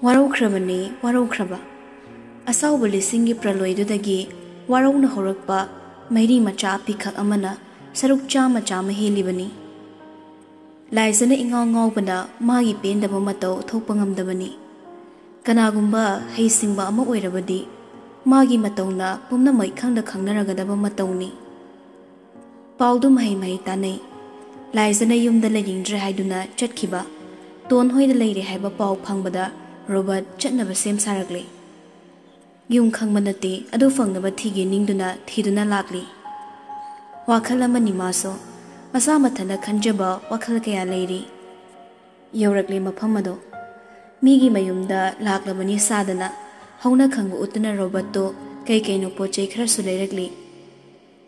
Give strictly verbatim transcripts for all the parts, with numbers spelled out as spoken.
ꯋꯥꯔꯧꯈ꯭ꯔꯕꯅꯤ, ꯋꯥꯔꯧꯈ꯭ꯔꯕ꯫ ꯑꯁꯥꯎꯕ ꯂꯤꯁꯤꯡꯒꯤ ꯄ꯭ꯔꯂꯣꯏꯗꯨꯗꯒꯤ ꯋꯥꯔꯧꯅ ꯍꯧꯔꯛꯄ ꯃꯩꯔꯤ ꯃꯆꯥ ꯑꯄꯤꯛꯈꯛ ꯑꯃꯅ ꯁꯔꯨꯛ ꯆꯥꯝꯃ ꯆꯥꯝꯃ ꯍꯦꯜꯂꯤꯕꯅꯤ꯫ ꯂꯥꯏꯖꯅ ꯏꯉꯥꯎ ꯉꯥꯎꯕꯅ ꯃꯥꯒꯤ ꯄꯦꯟꯗꯕ ꯃꯇꯧ ꯊꯣꯛꯄ ꯉꯝꯗꯕꯅꯤ꯫ ꯀꯅꯥꯒꯨꯝꯕ ꯍꯩꯁꯤꯡꯕ ꯑꯃ ꯑꯣꯏꯔꯕꯗꯤ ꯃꯥꯒꯤ ꯃꯇꯧꯅ ꯄꯨꯝꯅꯃꯛ ꯏꯈꯪꯗ ꯈꯪꯅꯔꯒꯗꯕ ꯃꯇꯧꯅꯤ꯫ ꯄꯥꯎꯗꯨ ꯃꯍꯩ ꯃꯍꯩ ꯇꯥꯅꯩ꯫ ꯂꯥꯏꯖꯅ ꯌꯨꯝꯗ ꯂꯩꯅꯤꯡꯗ꯭ꯔꯦ ꯍꯥꯏꯗꯨꯅ ꯆꯠꯈꯤꯕ ꯇꯣꯟ ꯍꯣꯏꯗ ꯂꯩꯔꯦ ꯍꯥꯏꯕ ꯄꯥꯎ ꯐꯪꯕꯗ ꯔꯣꯕꯔꯠ ꯆꯠꯅꯕ ꯁꯦꯝ ꯁꯥꯔꯛꯂꯦ꯫ ꯌꯨꯝ ꯈꯪꯕ ꯅꯠꯇꯦ, ꯑꯗꯨ ꯐꯪꯅꯕ ꯊꯤꯒꯦ ꯅꯤꯡꯗꯨꯅ ꯊꯤꯗꯨꯅ ꯂꯥꯛꯂꯤ꯫ ꯋꯥꯈꯜ ꯑꯃꯅꯤ ꯃꯥꯁꯨ, ꯃꯁꯥ ꯃꯊꯟꯇ ꯈꯟꯖꯕ ꯋꯥꯈꯜ ꯀꯌꯥ ꯂꯩꯔꯤ꯫ ꯌꯧꯔꯛꯂꯦ ꯃꯐꯝ ꯑꯗꯣ꯫ ꯃꯤꯒꯤ ꯃꯌꯨꯝꯗ ꯂꯥꯛꯂꯕꯅꯤ ꯁꯥꯗꯅ ꯍꯧꯅ ꯈꯪꯕ ꯎꯠꯇꯨꯅ ꯔꯣꯕꯔꯠꯇꯣ ꯀꯩ ꯀꯩꯅꯣ ꯄꯣꯠ ꯆꯩ ꯈꯔꯁꯨ ꯂꯩꯔꯛꯂꯤ꯫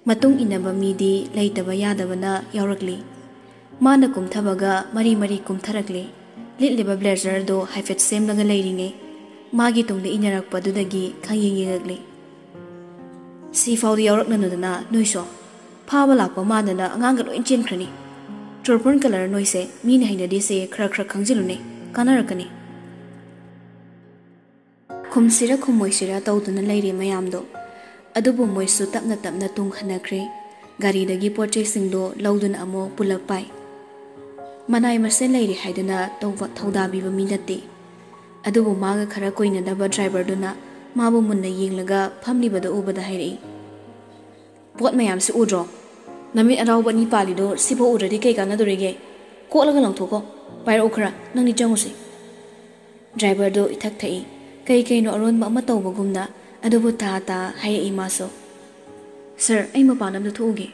ꯃꯇꯨꯡ ꯏꯟꯅꯕ ꯃꯤꯗꯤ ꯂꯩꯇꯕ ꯌꯥꯗꯕꯅ ꯌꯥꯎꯔꯛꯂꯤ꯫ ꯃꯥꯅ ꯀꯨꯝꯊꯕꯒ ꯃꯔꯤ ꯃꯔꯤ ꯀꯨꯝꯊꯔꯛꯂꯤ꯫ ꯂꯤꯠꯂꯤꯕ ꯕ꯭ꯂꯦꯖꯔꯗꯣ ꯍꯥꯏꯐꯦꯠ ꯁꯦꯝꯂꯒ ꯂꯩꯔꯤꯉꯩ ꯃꯥꯒꯤ ꯇꯨꯡꯗ ꯏꯟꯅꯔꯛꯄꯗꯨꯗꯒꯤ ꯈꯪꯌꯦꯡ ꯌꯦꯡꯉꯛꯂꯤ꯫ "ꯁꯤꯐꯥꯎꯗꯤ ꯌꯥꯎꯔꯛꯅꯅꯨꯗꯅ ꯅꯣꯏꯁꯨ꯫ ꯐꯥꯕ ꯂꯥꯛꯄ ꯃꯥꯟꯗꯅ ꯑꯉꯥꯡꯒ ꯂꯣꯏ ꯆꯦꯟꯈ꯭ꯔꯅꯤ꯫ ꯆꯣꯔꯄꯣꯟ ꯀꯂꯔ ꯅꯣꯏꯁꯦ ꯃꯤꯅ ꯍꯩꯅꯗꯦꯁꯦ ꯈꯔ ꯈꯔ ꯈꯪꯖꯤꯜꯂꯨꯅꯦ, ꯀꯥꯟꯅꯔꯛꯀꯅꯤ꯫" ꯈꯨꯝꯁꯤꯔ ꯈꯨꯝꯃꯣꯏꯁꯤꯔ ꯇꯧꯗꯨꯅ ꯂꯩꯔꯦ ꯃꯌꯥꯝꯗꯣ꯫ ꯑꯗꯨꯕꯨ ꯃꯣꯏꯁꯨ ꯇꯞꯅ ꯇꯞꯅ ꯇꯨꯡ ꯍꯟꯅꯈ꯭ꯔꯦ꯫ ꯒꯥꯔꯤꯗꯒꯤ ꯄꯣꯠ ꯆꯩꯁꯤꯡꯗꯣ ꯂꯧꯗꯨꯅ ꯑꯃꯨꯛ ꯄꯨꯂꯞ ꯄꯥꯏ꯫ ꯃꯅꯥꯏ ꯃꯁꯤꯟ ꯂꯩꯔꯦ ꯍꯥꯏꯗꯨꯅ ꯇꯧꯕ ꯊꯧꯗꯥꯕꯤꯕ ꯃꯤ ꯅꯠꯇꯦ꯫ ꯑꯗꯨꯕꯨ ꯃꯥꯒ ꯈꯔ ꯀꯣꯏꯅꯗꯕ ꯗ꯭ꯔꯥꯏꯚꯔꯗꯨꯅ ꯃꯥꯕꯨ ꯃꯨꯟꯅ ꯌꯦꯡꯂꯒ ꯐꯝꯂꯤꯕꯗꯨ ꯎꯕꯗ ꯍꯥꯏꯔꯛꯏ, "ꯄꯣꯠ ꯃꯌꯥꯝꯁꯤ ꯎꯗ꯭ꯔꯣ? ꯅꯃꯤꯠ ꯑꯔꯥꯎꯕ ꯑꯅꯤ ꯄꯥꯜꯂꯤꯗꯣ ꯁꯤꯐꯥꯎ ꯎꯗ꯭ꯔꯗꯤ ꯀꯩ ꯀꯥꯟꯅꯗꯣꯔꯤꯒꯦ? ꯀꯣꯠꯂꯒ ꯂꯪꯊꯣꯛꯈꯣ꯫ ꯄꯥꯏꯔꯛꯎ ꯈꯔ, ꯅꯪꯗꯤ ꯆꯪꯉꯨꯁꯤ꯫" ꯗ꯭ꯔꯥꯏꯚꯔꯗꯨ ꯏꯊꯛ ꯊꯛꯏ꯫ ꯀꯩ ꯀꯩꯅꯣ ꯑꯔꯣꯟꯕ ꯑꯃ ꯇꯧꯕꯒꯨꯝꯅ ꯑꯗꯨꯕꯨ ꯇꯥ ꯇꯥ ꯍꯥꯏꯔꯛꯏ ꯃꯥꯁꯨ꯫ "ꯁꯥꯔ, ꯑꯩ ꯃꯄꯥꯟ ꯑꯝꯗ ꯊꯣꯛꯎꯒꯦ꯫"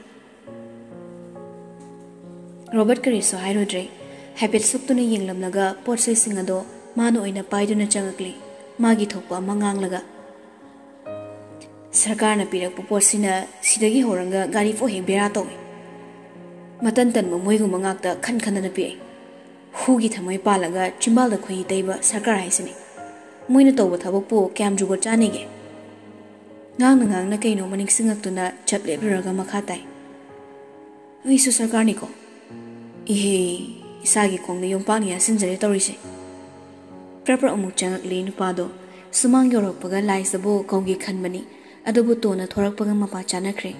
ꯔꯣꯕꯔꯠ ꯀꯔꯤꯁꯨ ꯍꯥꯏꯔꯨꯗ꯭ꯔꯦ꯫ ꯍꯥꯏꯐꯦꯠ ꯁꯨꯛꯇꯨꯅ ꯌꯦꯡꯂꯝꯂꯒ ꯄꯣꯠ ꯆꯩꯁꯤꯡ ꯑꯗꯣ ꯃꯥꯅ ꯑꯣꯏꯅ ꯄꯥꯏꯗꯨꯅ ꯆꯪꯉꯛꯂꯤ, ꯃꯥꯒꯤ ꯊꯣꯛꯄ ꯑꯃ ꯉꯥꯡꯂꯒ꯫ "ꯁꯔꯀꯥꯔꯅ ꯄꯤꯔꯛꯄ ꯄꯣꯠꯁꯤꯅ ꯁꯤꯗꯒꯤ ꯍꯧꯔꯒ ꯒꯥꯔꯤ ꯐꯥꯎ ꯍꯦꯛ ꯕꯦꯔꯥ ꯇꯧꯏ꯫ ꯃꯇꯟ ꯇꯟꯕ ꯃꯣꯏꯒꯨꯝꯕ ꯉꯥꯛꯇ ꯈꯟ ꯈꯟꯗꯅ ꯄꯤꯔꯛꯏ꯫ ꯍꯨꯒꯤ ꯊꯃꯣꯏ ꯄꯥꯜꯂꯒ ꯆꯤꯝꯕꯥꯜꯗ ꯈꯣꯏꯍꯤ ꯇꯩꯕ ꯁꯔꯀꯥꯔ ꯍꯥꯏꯁꯤꯅꯤ꯫ ꯃꯣꯏꯅ ꯇꯧꯕ ꯊꯕꯛꯄꯨ ꯀꯌꯥꯝ ꯖꯨꯒꯣꯠ ꯆꯥꯅꯤꯒꯦ?" ꯉꯥꯡꯅ ꯉꯥꯡꯅ ꯀꯩꯅꯣꯝꯃ ꯅꯤꯡꯁꯤꯡꯉꯛꯇꯨꯅ ꯆꯞ ꯂꯦꯞꯂꯨꯔꯒ ꯃꯈꯥ ꯇꯥꯏ꯫ "ꯑꯩꯁꯨ ꯁꯔꯀꯥꯔꯅꯤꯀꯣ? ꯏꯍꯦ, ꯏꯁꯥꯒꯤ ꯈꯣꯡꯗ ꯌꯣꯝꯄꯥꯛꯅ ꯌꯥꯟꯁꯤꯟꯖꯔꯦ ꯇꯧꯔꯤꯁꯦ꯫" ꯄ꯭ꯔꯞ ꯄ꯭ꯔꯞ ꯑꯃꯨꯛ ꯆꯪꯉꯛꯂꯤ ꯅꯨꯄꯥꯗꯣ꯫ ꯁꯨꯃꯥꯡ ꯌꯧꯔꯛꯄꯒ ꯂꯥꯏꯖꯕꯨ ꯀꯧꯒꯦ ꯈꯟꯕꯅꯤ, ꯑꯗꯨꯕꯨ ꯇꯣꯟꯅ ꯊꯣꯔꯛꯄꯒ ꯃꯄꯥ ꯆꯥꯅꯈ꯭ꯔꯦ꯫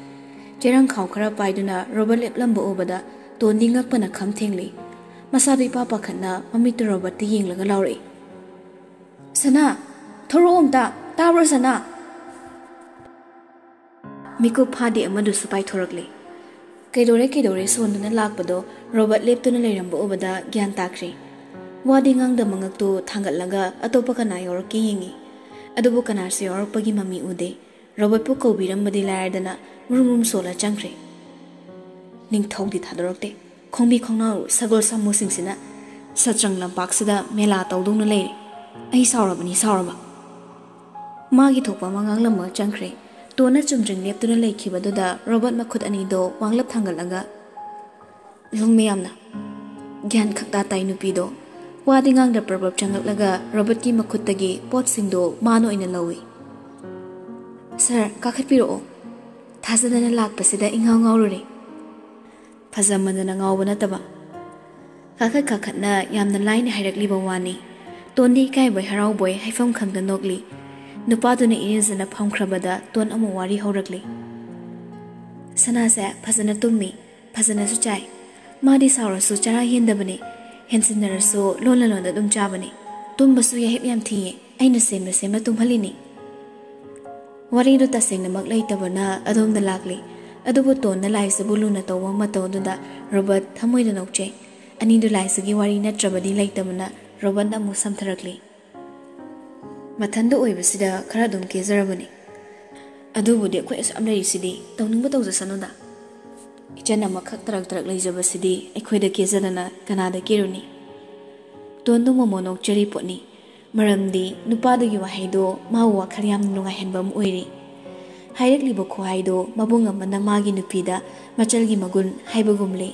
ꯆꯦꯔꯪ ꯈꯥꯎ ꯈꯔ ꯄꯥꯏꯗꯨꯅ ꯔꯣꯕꯔꯠ ꯂꯦꯞꯂꯝꯕ ꯎꯕꯗ ꯇꯣꯟꯗꯤ ꯉꯛꯄꯅ ꯈꯝ ꯊꯦꯡꯂꯤ꯫ ꯃꯁꯥꯗꯨ ꯏꯄꯥ ꯄꯥꯈꯠꯅ ꯃꯃꯤꯠꯇꯨ ꯔꯣꯕꯔꯠꯇ ꯌꯦꯡꯂꯒ ꯂꯥꯎꯔꯛꯏ, "ꯁꯅꯥ, ꯊꯣꯔꯛꯑꯣ ꯑꯝꯇ, ꯇꯥꯕ꯭ꯔꯣ ꯁꯅꯥ?" ꯃꯤꯀꯨꯞ ꯐꯥꯗꯦ ꯑꯃꯗꯨꯁꯨ ꯄꯥꯏꯊꯣꯔꯛꯂꯦ꯫ ꯀꯩꯗꯧꯔꯦ ꯀꯩꯗꯧꯔꯦ ꯁꯣꯟꯗꯨꯅ ꯂꯥꯛꯄꯗꯣ ꯔꯣꯕꯔꯠ ꯂꯦꯞꯇꯨꯅ ꯂꯩꯔꯝꯕ ꯎꯕꯗ ꯒ꯭ꯌꯥꯟ ꯇꯥꯈ꯭ꯔꯦ꯫ ꯋꯥꯗꯤ ꯉꯥꯡꯗ ꯃꯉꯛꯇꯨ ꯊꯥꯡꯒꯠꯂꯒ ꯑꯇꯣꯞꯄ ꯀꯅꯥ ꯌꯥꯎꯔꯛꯀꯦ ꯌꯦꯡꯉꯤ꯫ ꯑꯗꯨꯕꯨ ꯀꯅꯥꯁꯨ ꯌꯥꯎꯔꯛꯄꯒꯤ ꯃꯃꯤ ꯎꯗꯦ꯫ ꯔꯣꯕꯔꯠꯄꯨ ꯀꯧꯕꯤꯔꯝꯕꯗꯤ ꯂꯥꯏꯔꯗꯅ ꯃꯨꯔꯨꯝ ꯃꯨꯔꯨꯝ ꯁꯣꯜꯂ ꯆꯪꯈ꯭ꯔꯦ꯫ ꯅꯤꯡꯊꯧꯗꯤ ꯊꯥꯗꯣꯔꯛꯇꯦ꯫ ꯈꯣꯡꯕꯤ ꯈꯣꯡꯅꯥꯎ ꯁꯒꯣꯜ ꯁꯥꯃꯨꯁꯤꯡꯁꯤꯅ ꯁꯇ꯭ꯔꯪ ꯂꯝꯄꯥꯛꯁꯤꯗ ꯃꯦꯂꯥ ꯇꯧꯗꯧꯅ ꯂꯩꯔꯦ꯫ ꯑꯩ ꯁꯥꯎꯔꯕꯅꯤ, ꯁꯥꯎꯔꯕ꯫ ꯃꯥꯒꯤ ꯊꯣꯛꯄ ꯑꯃ ꯉꯥꯡꯂꯝꯃꯒ ꯆꯪꯈ꯭ꯔꯦ꯫ ꯇꯣꯟꯅ ꯆꯨꯝꯗ꯭ꯔꯤꯡ ꯂꯦꯞꯇꯨꯅ ꯂꯩꯈꯤꯕꯗꯨꯗ ꯔꯣꯕꯔꯠ ꯃꯈꯨꯠ ꯑꯅꯤꯗꯣ ꯋꯥꯡꯂꯞ ꯊꯥꯡꯒꯠꯂꯒ, "ꯂꯨꯝꯃꯤ ꯌꯥꯝꯅ꯫ ꯒ꯭ꯌꯥꯟ ꯈꯛꯇ ꯇꯥꯏ ꯅꯨꯄꯤꯗꯣ"꯫ ꯋꯥꯗꯤ ꯉꯥꯡꯗ ꯄ꯭ꯔꯞ ꯄ꯭ꯔꯞ ꯆꯪꯂꯛꯂꯒ ꯔꯣꯕꯔꯠꯀꯤ ꯃꯈꯨꯠꯇꯒꯤ ꯄꯣꯠꯁꯤꯡꯗꯣ ꯃꯥꯅ ꯑꯣꯏꯅ ꯂꯧꯏ꯫ "ꯁꯥꯔ, ꯀꯥꯈꯠꯄꯤꯔꯛꯑꯣ꯫ ꯊꯥꯖꯗꯅ ꯂꯥꯛꯄꯁꯤꯗ ꯏꯉꯥꯎ ꯉꯥꯎꯔꯨꯔꯦ"꯫ ꯐꯖꯃꯟꯗꯅ ꯉꯥꯎꯕ ꯅꯠꯇꯕ꯫ ꯀꯥꯈꯠ ꯀꯥꯈꯠꯅ ꯌꯥꯝꯅ ꯂꯥꯏꯅ ꯍꯥꯏꯔꯛꯂꯤꯕ ꯋꯥꯅꯤ꯫ ꯇꯣꯟꯗꯤ ꯏꯀꯥꯏꯕꯣꯏ ꯍꯔꯥꯎꯕꯣꯏ ꯍꯥꯏꯐꯝ ꯈꯪꯗ ꯅꯣꯛꯂꯤ꯫ ꯅꯨꯄꯥꯗꯨꯅ ꯏꯔꯦꯟꯖꯅ ꯐꯝꯈ꯭ꯔꯕꯗ ꯇꯣꯟ ꯑꯃꯨꯛ ꯋꯥꯔꯤ ꯍꯧꯔꯛꯂꯤ꯫ "ꯁꯅꯥꯁꯦ ꯐꯖꯅ ꯇꯨꯝꯃꯤ, ꯐꯖꯅꯁꯨ ꯆꯥꯏ꯫ ꯃꯥꯗꯤ ꯁꯥꯎꯔꯁꯨ ꯆꯔꯥ ꯍꯦꯟꯗꯕꯅꯤ, ꯍꯦꯟꯖꯤꯟꯅꯔꯁꯨ ꯂꯣꯟꯅ ꯂꯣꯟꯅ ꯑꯗꯨꯝ ꯆꯥꯕꯅꯤ꯫ ꯇꯨꯝꯕꯁꯨ ꯌꯥꯍꯤꯞ ꯌꯥꯝ ꯊꯤꯡꯉꯦ, ꯑꯩꯅ ꯁꯦꯝꯅ ꯁꯦꯝꯅ ꯇꯨꯝꯍꯜꯂꯤꯅꯤ"꯫ ꯋꯥꯔꯤꯗꯨ ꯇꯁꯦꯡꯅꯃꯛ ꯂꯩꯇꯕꯅ ꯑꯗꯣꯝꯗ ꯂꯥꯛꯂꯤ꯫ ꯑꯗꯨꯕꯨ ꯇꯣꯟꯅ ꯂꯥꯏꯖꯕꯨ ꯂꯨꯅ ꯇꯧꯕ ꯃꯇꯧ ꯑꯗꯨꯗ ꯔꯣꯕꯔꯠ ꯊꯃꯣꯏꯗ ꯅꯣꯛꯆꯩ꯫ ꯑꯅꯤꯗꯨ ꯂꯥꯏꯖꯒꯤ ꯋꯥꯔꯤ ꯅꯠꯇ꯭ꯔꯕꯗꯤ ꯂꯩꯇꯕꯅ ꯔꯣꯕꯔꯠꯅ ꯑꯃꯨꯛ ꯁꯝꯊꯔꯛꯂꯤ꯫ "ꯃꯊꯟꯗ ꯑꯣꯏꯕꯁꯤꯗ ꯈꯔ ꯑꯗꯨꯝ ꯀꯦꯖꯔꯕꯅꯤ꯫ ꯑꯗꯨꯕꯨꯗꯤ ꯑꯩꯈꯣꯏ ꯑꯁꯨꯛ ꯌꯥꯝ ꯂꯩꯔꯤꯁꯤꯗꯤ, ꯇꯧꯅꯤꯡꯕ ꯇꯧꯖꯁꯅꯨꯗ꯫ ꯏꯆꯟ ꯑꯃꯈꯛ ꯇꯔꯛ ꯇꯔꯛ ꯂꯩꯖꯕꯁꯤꯗꯤ ꯑꯩꯈꯣꯏꯗ ꯀꯦꯖꯗꯅ ꯀꯅꯥꯗ ꯀꯦꯔꯨꯅꯤ?" ꯇꯣꯟꯗꯨ ꯃꯣꯃꯣꯟ ꯅꯣꯛꯆꯔꯤ ꯄꯣꯠꯅꯤ꯫ ꯃꯔꯝꯗꯤ ꯅꯨꯄꯥꯗꯨꯒꯤ ꯋꯥꯍꯩꯗꯣ ꯃꯥꯕꯨ ꯋꯥꯈꯜ ꯌꯥꯝꯅ ꯅꯨꯡꯉꯥꯏꯍꯟꯕ ꯑꯃ ꯑꯣꯏꯔꯤ꯫ ꯍꯥꯏꯔꯛꯂꯤꯕ ꯈꯨꯍꯥꯏꯗꯣ ꯃꯕꯨꯡ ꯑꯃꯅ ꯃꯥꯒꯤ ꯅꯨꯄꯤꯗ ꯃꯆꯜꯒꯤ ꯃꯒꯨꯟ ꯍꯥꯏꯕꯒꯨꯝꯂꯤ꯫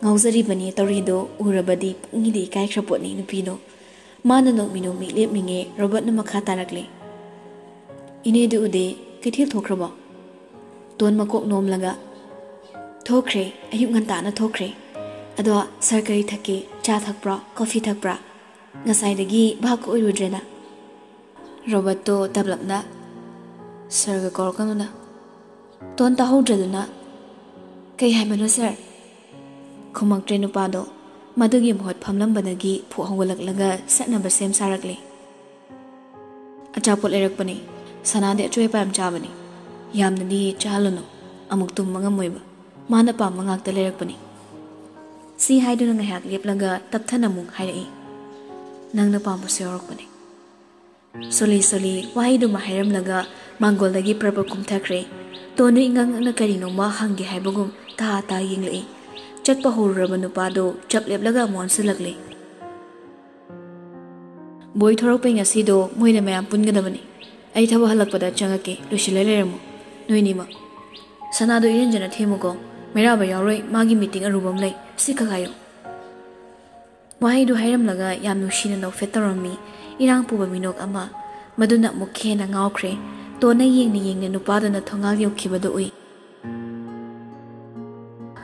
ꯉꯥꯎꯖꯔꯤꯕꯅꯤ ꯇꯧꯔꯤꯗꯣ ꯎꯔꯕꯗꯤ ꯄꯨꯛꯅꯤꯡꯗꯤ ꯏꯀꯥꯏꯈ꯭ꯔ ꯄꯣꯠꯅꯤ ꯅꯨꯄꯤꯗꯣ꯫ ꯃꯥꯅ ꯅꯣꯛꯃꯤ ꯅꯣꯛꯃꯤ ꯂꯦꯞꯂꯤꯉꯩ ꯔꯣꯕꯔꯠꯅ ꯃꯈꯥ ꯇꯥꯔꯛꯂꯤ꯫ "ꯏꯅꯦꯗꯨ ꯎꯗꯦ, ꯀꯩꯊꯦꯜ ꯊꯣꯛꯈ꯭ꯔꯕꯣ?" ꯇꯣꯟ ꯃꯀꯣꯛ ꯅꯣꯝꯂꯒ, "ꯊꯣꯛꯈ꯭ꯔꯦ, ꯑꯌꯨꯛ ꯉꯟꯇꯥꯅ ꯊꯣꯛꯈ꯭ꯔꯦ꯫ ꯑꯗꯣ ꯁꯥꯔ ꯀꯔꯤ ꯊꯛꯀꯦ? ꯆꯥ ꯊꯛꯄ꯭ꯔꯣ? ꯀꯣꯐꯤ ꯊꯛꯄ꯭ꯔꯥ?" ꯉꯁꯥꯏꯗꯒꯤ ꯚꯥꯞꯀ ꯑꯣꯏꯔꯨꯗ꯭ꯔꯦꯅ꯫ ꯔꯣꯕꯔꯠꯇꯣ ꯇꯞꯂꯞꯅ, "ꯁꯔꯒ ꯀꯧꯔꯛꯀꯅꯨꯗ꯫" ꯇꯣꯟ ꯇꯥꯍꯧꯗ꯭ꯔꯗꯨꯅ, "ꯀꯩ ꯍꯥꯏꯕꯅꯣ ꯁꯔ?" ꯈꯨꯝꯃꯛꯇ꯭ꯔꯦ ꯅꯨꯄꯥꯗꯣ꯫ ꯃꯗꯨꯒꯤ ꯃꯍꯨꯠ ꯐꯝꯂꯝꯕꯗꯒꯤ ꯐꯨꯛ ꯍꯧꯒꯠꯂꯛꯂꯒ ꯆꯠꯅꯕ ꯁꯦꯝ ꯁꯥꯔꯛꯂꯦ꯫ "ꯑꯆꯥꯄꯣꯠ ꯂꯩꯔꯛꯄꯅꯦ꯫ ꯁꯅꯥꯗꯤ ꯑꯆꯣꯏ ꯑꯄꯥ ꯌꯥꯝ ꯆꯥꯕꯅꯦ꯫ ꯌꯥꯝꯅꯗꯤ ꯆꯥꯍꯜꯂꯨꯅꯨ, ꯑꯃꯨꯛ ꯇꯨꯝꯕ ꯉꯝꯃꯣꯏꯕ꯫ ꯃꯥꯅ ꯄꯥꯝꯕ ꯉꯥꯛꯇ ꯂꯩꯔꯛꯄꯅꯦ꯫" ꯁꯤ ꯍꯥꯏꯗꯨꯅ ꯉꯥꯏꯍꯥꯛ ꯂꯦꯞꯂꯒ ꯇꯞꯊꯅ ꯑꯃꯨꯛ ꯍꯥꯏꯔꯛꯏ, "ꯅꯪꯅ ꯄꯥꯝꯕꯁꯨ ꯌꯥꯎꯔꯛꯄꯅꯦ꯫" Solly Solly ꯋꯥꯍꯩꯗꯨꯃ ꯍꯥꯏꯔꯝꯂꯒ ꯃꯥꯡꯒꯣꯜꯗꯒꯤ ꯄ꯭ꯔꯞ ꯄ꯭ꯔꯞ ꯀꯨꯝꯊꯈ꯭ꯔꯦ꯫ ꯇꯣꯟꯗꯨ ꯏꯉꯛ ꯉꯛꯅ ꯀꯔꯤꯅꯣꯃ ꯍꯪꯒꯦ ꯍꯥꯏꯕꯒꯨꯝ ꯇꯥ ꯇꯥ ꯌꯦꯡꯂꯛꯏ꯫ ꯆꯠꯄ ꯍꯧꯔꯨꯔꯕ ꯅꯨꯄꯥꯗꯨ ꯆꯞ ꯂꯦꯞꯂꯒ ꯑꯃꯨꯛ ꯑꯣꯟꯁꯤꯜꯂꯛꯂꯦ꯫ "ꯕꯣꯏ ꯊꯣꯔꯛꯄꯩ ꯉꯁꯤꯗꯣ ꯃꯣꯏꯗ ꯃꯌꯥꯝ ꯄꯨꯟꯒꯗꯕꯅꯤ꯫ ꯑꯩ ꯊꯕꯛ ꯍꯜꯂꯛꯄꯗ ꯆꯪꯉꯛꯀꯦ, ꯂꯣꯏꯁꯤꯜꯂ ꯂꯩꯔꯝꯃꯨ ꯅꯣꯏꯅꯤꯃꯛ꯫ ꯁꯅꯥꯗꯣ ꯏꯔꯦꯟꯖꯅ ꯊꯦꯝꯃꯨꯀꯣ, ꯃꯩꯔꯥꯕ ꯌꯥꯎꯔꯣꯏ, ꯃꯥꯒꯤ ꯃꯤꯇꯤꯡ ꯑꯔꯨꯕ ꯑꯃ ꯂꯩ, ꯁꯤꯈꯛ ꯍꯥꯏꯌꯨ꯫" ꯋꯥꯍꯩꯗꯨ ꯍꯥꯏꯔꯝꯂꯒ ꯌꯥꯝ ꯅꯨꯡꯁꯤꯅ ꯅꯣꯛꯐꯦꯠ ꯇꯧꯔꯝꯃꯤ꯫ ꯏꯔꯥꯡ ꯄꯨꯕ ꯃꯤꯅꯣꯛ ꯑꯃ꯫ ꯃꯗꯨꯅ ꯑꯃꯨꯛꯀ ꯍꯦꯟꯅ ꯉꯥꯎꯈ꯭ꯔꯦ꯫ ꯇꯣꯟꯅ ꯌꯦꯡꯅ ꯌꯦꯡꯅ ꯅꯨꯄꯥꯗꯨꯅ ꯊꯣꯡꯒꯥꯜ ꯌꯧꯈꯤꯕꯗꯨ ꯎꯏ꯫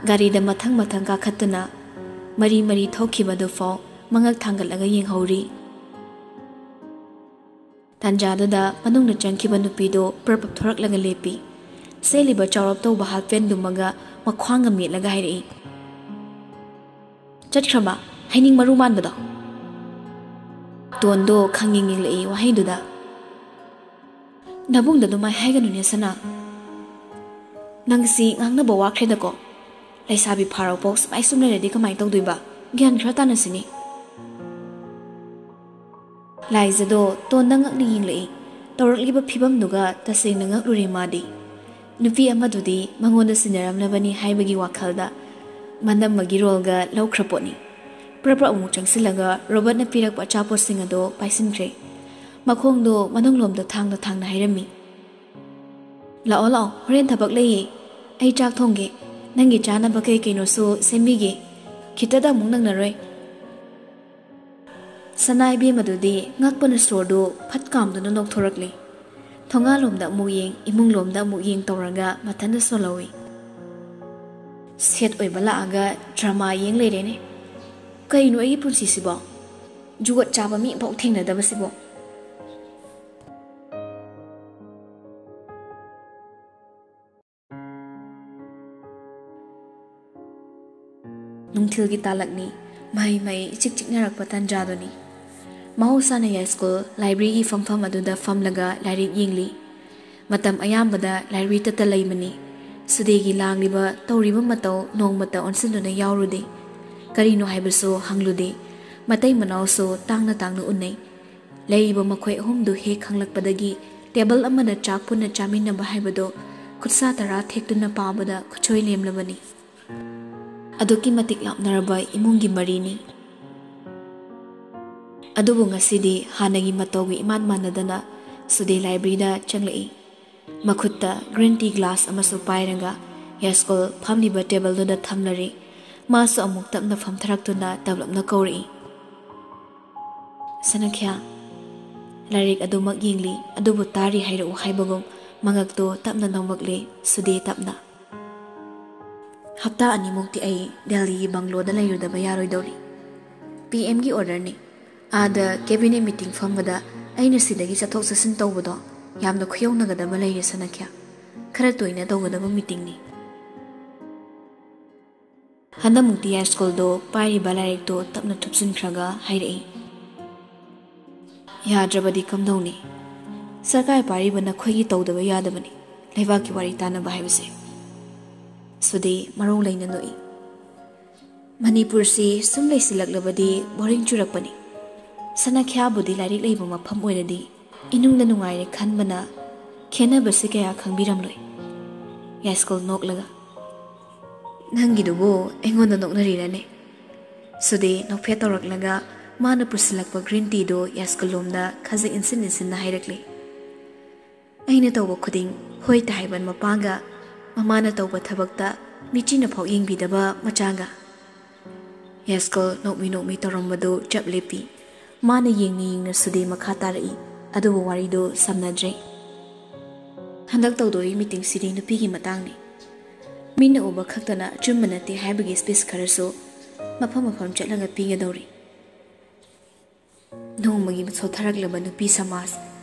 ꯒꯥꯔꯤꯗ ꯃꯊꯪ ꯃꯊꯪ ꯀꯥꯈꯠꯇꯨꯅ ꯃꯔꯤ ꯃꯔꯤ ꯊꯣꯛꯈꯤꯕꯗꯨ ꯐꯥꯎ ꯃꯉꯛ ꯊꯥꯡꯒꯠꯂꯒ ꯌꯦꯡꯍꯧꯔꯤ꯫ ꯇꯥꯟꯖꯥꯗꯨꯗ ꯃꯅꯨꯡꯗ ꯆꯪꯈꯤꯕ ꯅꯨꯄꯤꯗꯨ ꯄ꯭ꯔꯞ ꯄ꯭ꯔꯞ ꯊꯣꯔꯛꯂꯒ ꯂꯦꯞꯄꯤ꯫ ꯁꯦꯠꯂꯤꯕ ꯆꯥꯎꯔꯞ ꯇꯧꯕ ꯍꯥꯐ ꯄꯦꯟꯗꯨꯃꯒ ꯃꯈ꯭ꯋꯥꯡꯒ ꯃꯦꯠꯂꯒ ꯍꯥꯏꯔꯛꯏ, "ꯆꯠꯈ꯭ꯔꯕ? ꯍꯩꯅꯤꯡ ꯃꯔꯨ ꯃꯥꯟꯕꯗꯣ?" ꯇꯣꯟꯗꯣ ꯈꯪꯌꯦꯡ ꯌꯦꯡꯂꯛꯏ ꯋꯥꯍꯩꯗꯨꯗ꯫ "ꯅꯕꯨꯡꯗ ꯑꯗꯨꯃꯥꯏ ꯍꯥꯏꯒꯅꯨꯅꯦ ꯁꯅꯥ꯫ ꯅꯪꯁꯤ ꯉꯥꯡꯅꯕ ꯋꯥꯈ꯭ꯔꯦꯗꯀꯣ꯫ ꯂꯩꯁꯥꯕꯤ ꯐꯥꯔꯛꯐꯥꯎ ꯁꯨꯃꯥꯏ ꯁꯨꯝ ꯂꯩꯔꯗꯤ ꯀꯃꯥꯏ ꯇꯧꯗꯣꯏꯕ? ꯒ꯭ꯌꯥꯟ ꯈꯔ ꯇꯥꯅꯁꯤꯅꯦ꯫" ꯂꯥꯏꯖꯗꯣ ꯇꯣꯟꯗ ꯉꯛꯅ ꯌꯦꯡꯂꯛꯏ꯫ ꯇꯧꯔꯛꯂꯤꯕ ꯐꯤꯕꯝꯗꯨꯒ ꯇꯁꯦꯡꯅ ꯉꯛꯂꯨꯔꯦ ꯃꯥꯗꯤ꯫ ꯅꯨꯄꯤ ꯑꯃꯗꯨꯗꯤ ꯃꯉꯣꯟꯗ ꯁꯤꯟꯅꯔꯝꯂꯕꯅꯤ ꯍꯥꯏꯕꯒꯤ ꯋꯥꯈꯜꯗ ꯃꯅꯝꯃꯒꯤ ꯔꯣꯜꯒ ꯂꯧꯈ꯭ꯔ ꯄꯣꯠꯅꯤ꯫ ꯄ꯭ꯔꯞ ꯄ꯭ꯔꯞ ꯑꯃꯨꯛ ꯆꯪꯁꯤꯜꯂꯒ ꯔꯣꯕꯔꯠꯅ ꯄꯤꯔꯛꯄ ꯑꯆꯥꯄꯣꯠꯁꯤꯡ ꯑꯗꯣ ꯄꯥꯏꯁꯤꯟꯈ꯭ꯔꯦ꯫ ꯃꯈꯣꯡꯗꯣ ꯃꯅꯨꯡꯂꯣꯝꯗ ꯊꯥꯡꯅ ꯊꯥꯡꯅ ꯍꯥꯏꯔꯝꯃꯤ, "ꯂꯥꯛꯑꯣ ꯂꯥꯛꯑꯣ, ꯍꯣꯔꯦꯟ ꯊꯕꯛ ꯂꯩꯌꯦ꯫ ꯑꯩ ꯆꯥꯛ ꯊꯣꯡꯒꯦ꯫ ꯅꯪꯒꯤ ꯆꯥꯅꯕ ꯀꯩ ꯀꯩꯅꯣꯁꯨ ꯁꯦꯝꯕꯤꯒꯦ꯫ ꯈꯤꯇꯗ ꯑꯃꯨꯛ ꯅꯪꯅꯔꯣꯏ꯫" ꯁꯅꯥ ꯏꯕꯦꯝꯃꯗꯨꯗꯤ ꯉꯛꯄꯅ ꯁꯣꯔꯗꯨ ꯐꯠ ꯀꯥꯝꯗꯨꯅ ꯂꯧꯊꯣꯔꯛꯂꯦ꯫ ꯊꯣꯡꯒꯥꯜꯂꯣꯝꯗ ꯑꯃꯨꯛ ꯌꯦꯡ, ꯏꯃꯨꯡꯂꯣꯝꯗ ꯑꯃꯨꯛ ꯌꯦꯡ ꯇꯧꯔꯒ ꯃꯊꯟꯇ ꯁꯣꯜꯍꯧꯏ꯫ "ꯁꯦꯠ ꯑꯣꯏꯕ ꯂꯥꯛꯑꯒ ꯗ꯭ꯔꯃꯥ ꯌꯦꯡ ꯂꯩꯔꯦꯅꯦ꯫ ꯀꯩꯅꯣ ꯑꯩꯒꯤ ꯄꯨꯟꯁꯤꯁꯤꯕꯣ?" ꯖꯨꯒꯣꯠ ꯆꯥꯕ ꯃꯤ ꯑꯃꯐꯥꯎ ꯊꯦꯡꯅꯗꯕꯁꯤꯕꯨ꯫ ꯅꯨꯡꯊꯤꯜꯒꯤ ꯇꯥꯂꯛꯅꯤ꯫ ꯃꯍꯩ ꯃꯍꯩ ꯏꯆꯤꯛ ꯆꯤꯛꯅꯔꯛꯄ ꯇꯥꯟꯖꯥꯗꯨꯅꯤ꯫ ꯃꯍꯧꯁꯥꯅ ꯌꯥꯏꯁ꯭ꯀꯨꯜ ꯂꯥꯏꯕ꯭ꯔꯦꯔꯤꯒꯤ ꯐꯝꯐꯝ ꯑꯗꯨꯗ ꯐꯝꯂꯒ ꯂꯥꯏꯔꯤꯛ ꯌꯦꯡꯂꯤ꯫ ꯃꯇꯝ ꯑꯌꯥꯝꯕꯗ ꯂꯥꯏꯕ꯭ꯔꯦꯔꯤꯗꯇ ꯂꯩꯕꯅꯤ꯫ ꯁꯨꯗꯦꯒꯤ ꯂꯥꯡꯂꯤꯕ, ꯇꯧꯔꯤꯕ ꯃꯇꯧ ꯅꯣꯡꯃꯇ ꯑꯣꯟꯁꯤꯟꯗꯨꯅ ꯌꯥꯎꯔꯨꯗꯦ꯫ ꯀꯔꯤꯅꯣ ꯍꯥꯏꯕꯁꯨ ꯍꯪꯂꯨꯗꯦ꯫ ꯃꯇꯩ ꯃꯅꯥꯎꯁꯨ ꯇꯥꯡꯅ ꯇꯥꯡꯅ ꯎꯅꯩ꯫ ꯂꯩꯔꯤꯕ ꯃꯈꯣꯏ ꯑꯍꯨꯝꯗꯨ ꯍꯦꯛ ꯈꯪꯂꯛꯄꯗꯒꯤ ꯇꯦꯕꯜ ꯑꯃꯗ ꯆꯥꯛ ꯄꯨꯟꯅ ꯆꯥꯃꯤꯟꯅꯕ ꯍꯥꯏꯕꯗꯨ ꯈꯨꯠꯁꯥ ꯇꯔꯥ ꯊꯦꯛꯇꯨꯅ ꯄꯥꯕꯗ ꯈꯨꯠꯁꯣꯏ ꯂꯦꯝꯂꯕꯅꯤ꯫ ꯑꯗꯨꯛꯀꯤ ꯃꯇꯤꯛ ꯂꯥꯞꯅꯔꯕ ꯏꯃꯨꯡꯒꯤ ꯃꯔꯤꯅꯤ꯫ ꯑꯗꯨꯕꯨ ꯉꯁꯤꯗꯤ ꯍꯥꯟꯅꯒꯤ ꯃꯇꯧꯒ ꯏꯃꯥꯟ ꯃꯥꯟꯅꯗꯅ ꯁꯨꯗꯦ ꯂꯥꯏꯕ꯭ꯔꯦꯔꯤꯗ ꯆꯪꯂꯛꯏ꯫ ꯃꯈꯨꯠꯇ ꯒ꯭ꯔꯤꯟ ꯇꯤ ꯒ꯭ꯂꯥꯁ ꯑꯃꯁꯨ ꯄꯥꯏꯔꯒ ꯌꯥꯏꯁ꯭ꯀꯨꯜ ꯐꯝꯂꯤꯕ ꯇꯦꯕꯜꯗꯨꯗ ꯊꯝꯂꯔꯦ꯫ ꯃꯥꯁꯨ ꯑꯃꯨꯛ ꯇꯞꯅ ꯐꯝꯊꯔꯛꯇꯨꯅ ꯇꯞꯂꯞꯅ ꯀꯧꯔꯛꯏ, "ꯁꯅꯈ꯭ꯌꯥ!" ꯂꯥꯏꯔꯤꯛ ꯑꯗꯨꯃꯛ ꯌꯦꯡꯂꯤ, ꯑꯗꯨꯕꯨ ꯇꯥꯔꯤ ꯍꯥꯏꯔꯛꯎ ꯍꯥꯏꯕꯒꯨꯝ ꯃꯉꯛꯇꯨ ꯇꯞꯅ ꯅꯣꯝꯂꯛꯂꯦ ꯁꯨꯗꯦ ꯇꯞꯅ꯫ "ꯍꯞꯇꯥ ꯑꯅꯤꯃꯨꯛꯇꯤ ꯑꯩ ꯗꯦꯜꯂꯤꯒꯤ ꯕꯪꯒ꯭ꯂꯣꯗ ꯂꯩꯔꯨꯗꯕ ꯌꯥꯔꯣꯏꯗꯧꯔꯤ꯫ ꯄꯤ ꯑꯦꯝꯒꯤ ꯑꯣꯔꯗꯔꯅꯤ꯫ ꯑꯥꯗ ꯀꯦꯕꯤꯅꯦꯠ ꯃꯤꯇꯤꯡ ꯐꯝꯕꯗ ꯑꯩꯅ ꯁꯤꯗꯒꯤ ꯆꯠꯊꯣꯛ ꯆꯠꯁꯤꯟ ꯇꯧꯕꯗꯣ ꯌꯥꯝꯅ ꯈꯨꯌꯧꯅꯒꯗꯕ ꯂꯩꯔꯦ ꯁꯅꯈ꯭ꯌꯥ꯫ ꯈꯔ ꯇꯣꯏꯅ ꯇꯧꯒꯗꯕ ꯃꯤꯇꯤꯡꯅꯤ꯫" ꯍꯟꯗꯛꯃꯨꯛꯇꯤ ꯌꯥꯏꯁ꯭ꯀꯨꯜꯗꯣ ꯄꯥꯏꯔꯤꯕ ꯂꯥꯏꯔꯤꯛꯇꯣ ꯇꯞꯅ ꯊꯨꯞꯆꯤꯟꯈ꯭ꯔꯒ ꯍꯥꯏꯔꯛꯏ, "ꯌꯥꯗ꯭ꯔꯕꯗꯤ ꯀꯝꯗꯧꯅꯤ? ꯁꯔꯀꯥꯔ ꯄꯥꯏꯔꯤꯕ ꯅꯈꯣꯏꯒꯤ ꯇꯧꯗꯕ ꯌꯥꯗꯕꯅꯤ ꯂꯩꯕꯥꯛꯀꯤ ꯋꯥꯔꯤ ꯇꯥꯟꯅꯕ ꯍꯥꯏꯕꯁꯦ꯫" ꯁꯨꯗꯦ ꯃꯔꯧ ꯂꯩꯅ ꯅꯣꯛꯏ꯫ "ꯃꯅꯤꯄꯨꯔꯁꯤ ꯁꯨꯝ ꯂꯩꯁꯤꯜꯂꯛꯂꯕꯗꯤ ꯕꯣꯔꯤꯡ ꯆꯨꯔꯛꯄꯅꯤ꯫ ꯁꯅꯈ꯭ꯌꯥꯕꯨꯗꯤ ꯂꯥꯏꯔꯤꯛ ꯂꯩꯕ ꯃꯐꯝ ꯑꯣꯏꯔꯗꯤ ꯏꯅꯨꯡꯗ ꯅꯨꯡꯉꯥꯏꯔꯦ ꯈꯟꯕꯅ ꯈꯦꯠꯅꯕꯁꯤ ꯀꯌꯥ ꯈꯪꯕꯤꯔꯝꯂꯣꯏ꯫" ꯌꯥꯏꯁ꯭ꯀꯨꯜ ꯅꯣꯛꯂꯒ, "ꯅꯪꯒꯤꯗꯨꯕꯨ ꯑꯩꯉꯣꯟꯗ ꯅꯣꯛꯅꯔꯤꯔꯅꯦ?" ꯁꯨꯗꯦ ꯅꯣꯛꯐꯦꯠ ꯇꯧꯔꯛꯂꯒ ꯃꯥꯅ ꯄꯨꯁꯤꯜꯂꯛꯄ ꯒ꯭ꯔꯤꯟ ꯇꯤꯗꯨ ꯌꯥꯏꯁ꯭ꯀꯨꯜ ꯂꯣꯝꯗ ꯈꯖꯤꯛ ꯏꯟꯁꯤꯟ ꯏꯟꯁꯤꯟꯅ ꯍꯥꯏꯔꯛꯂꯤ꯫ "ꯑꯩꯅ ꯇꯧꯕ ꯈꯨꯗꯤꯡ ꯍꯣꯏ ꯇꯥ ꯍꯥꯏꯕ ꯃꯄꯥꯒ ꯃꯃꯥꯅ ꯇꯧꯕ ꯊꯕꯛꯇ ꯃꯤꯆꯤꯅ ꯐꯥꯎ ꯌꯦꯡꯕꯤꯗꯕ ꯃꯆꯥꯒ꯫" ꯌꯥꯏꯁ꯭ꯀꯨꯜ ꯅꯣꯛꯃꯤ ꯅꯣꯛꯃꯤ ꯇꯧꯔꯝꯕꯗꯨ ꯆꯞ ꯂꯦꯞꯄꯤ꯫ ꯃꯥꯅ ꯌꯦꯡꯅ ꯌꯦꯡꯅ ꯁꯨꯗꯦ ꯃꯈꯥ ꯇꯥꯔꯛꯏ, ꯑꯗꯨꯕꯨ ꯋꯥꯔꯤꯗꯨ ꯁꯝꯅꯗ꯭ꯔꯦ꯫ "ꯍꯟꯗꯛ ꯇꯧꯗꯣꯔꯤ ꯃꯤꯇꯤꯡꯁꯤꯗꯤ ꯅꯨꯄꯤꯒꯤ ꯃꯇꯥꯡꯅꯤ꯫ ꯃꯤꯠꯅ ꯎꯕ ꯈꯛꯇꯅ ꯑꯆꯨꯝꯕ ꯅꯠꯇꯦ ꯍꯥꯏꯕꯒꯤ ꯁ꯭ꯄꯤꯆ ꯈꯔꯁꯨ ꯃꯐꯝ ꯃꯐꯝ ꯆꯠꯂꯒ ꯄꯤꯒꯗꯧꯔꯤ꯫" ꯅꯣꯡꯃꯒꯤ ꯁꯣꯠꯊꯔꯛꯂꯕ ꯅꯨꯄꯤ ꯁꯃꯥꯖ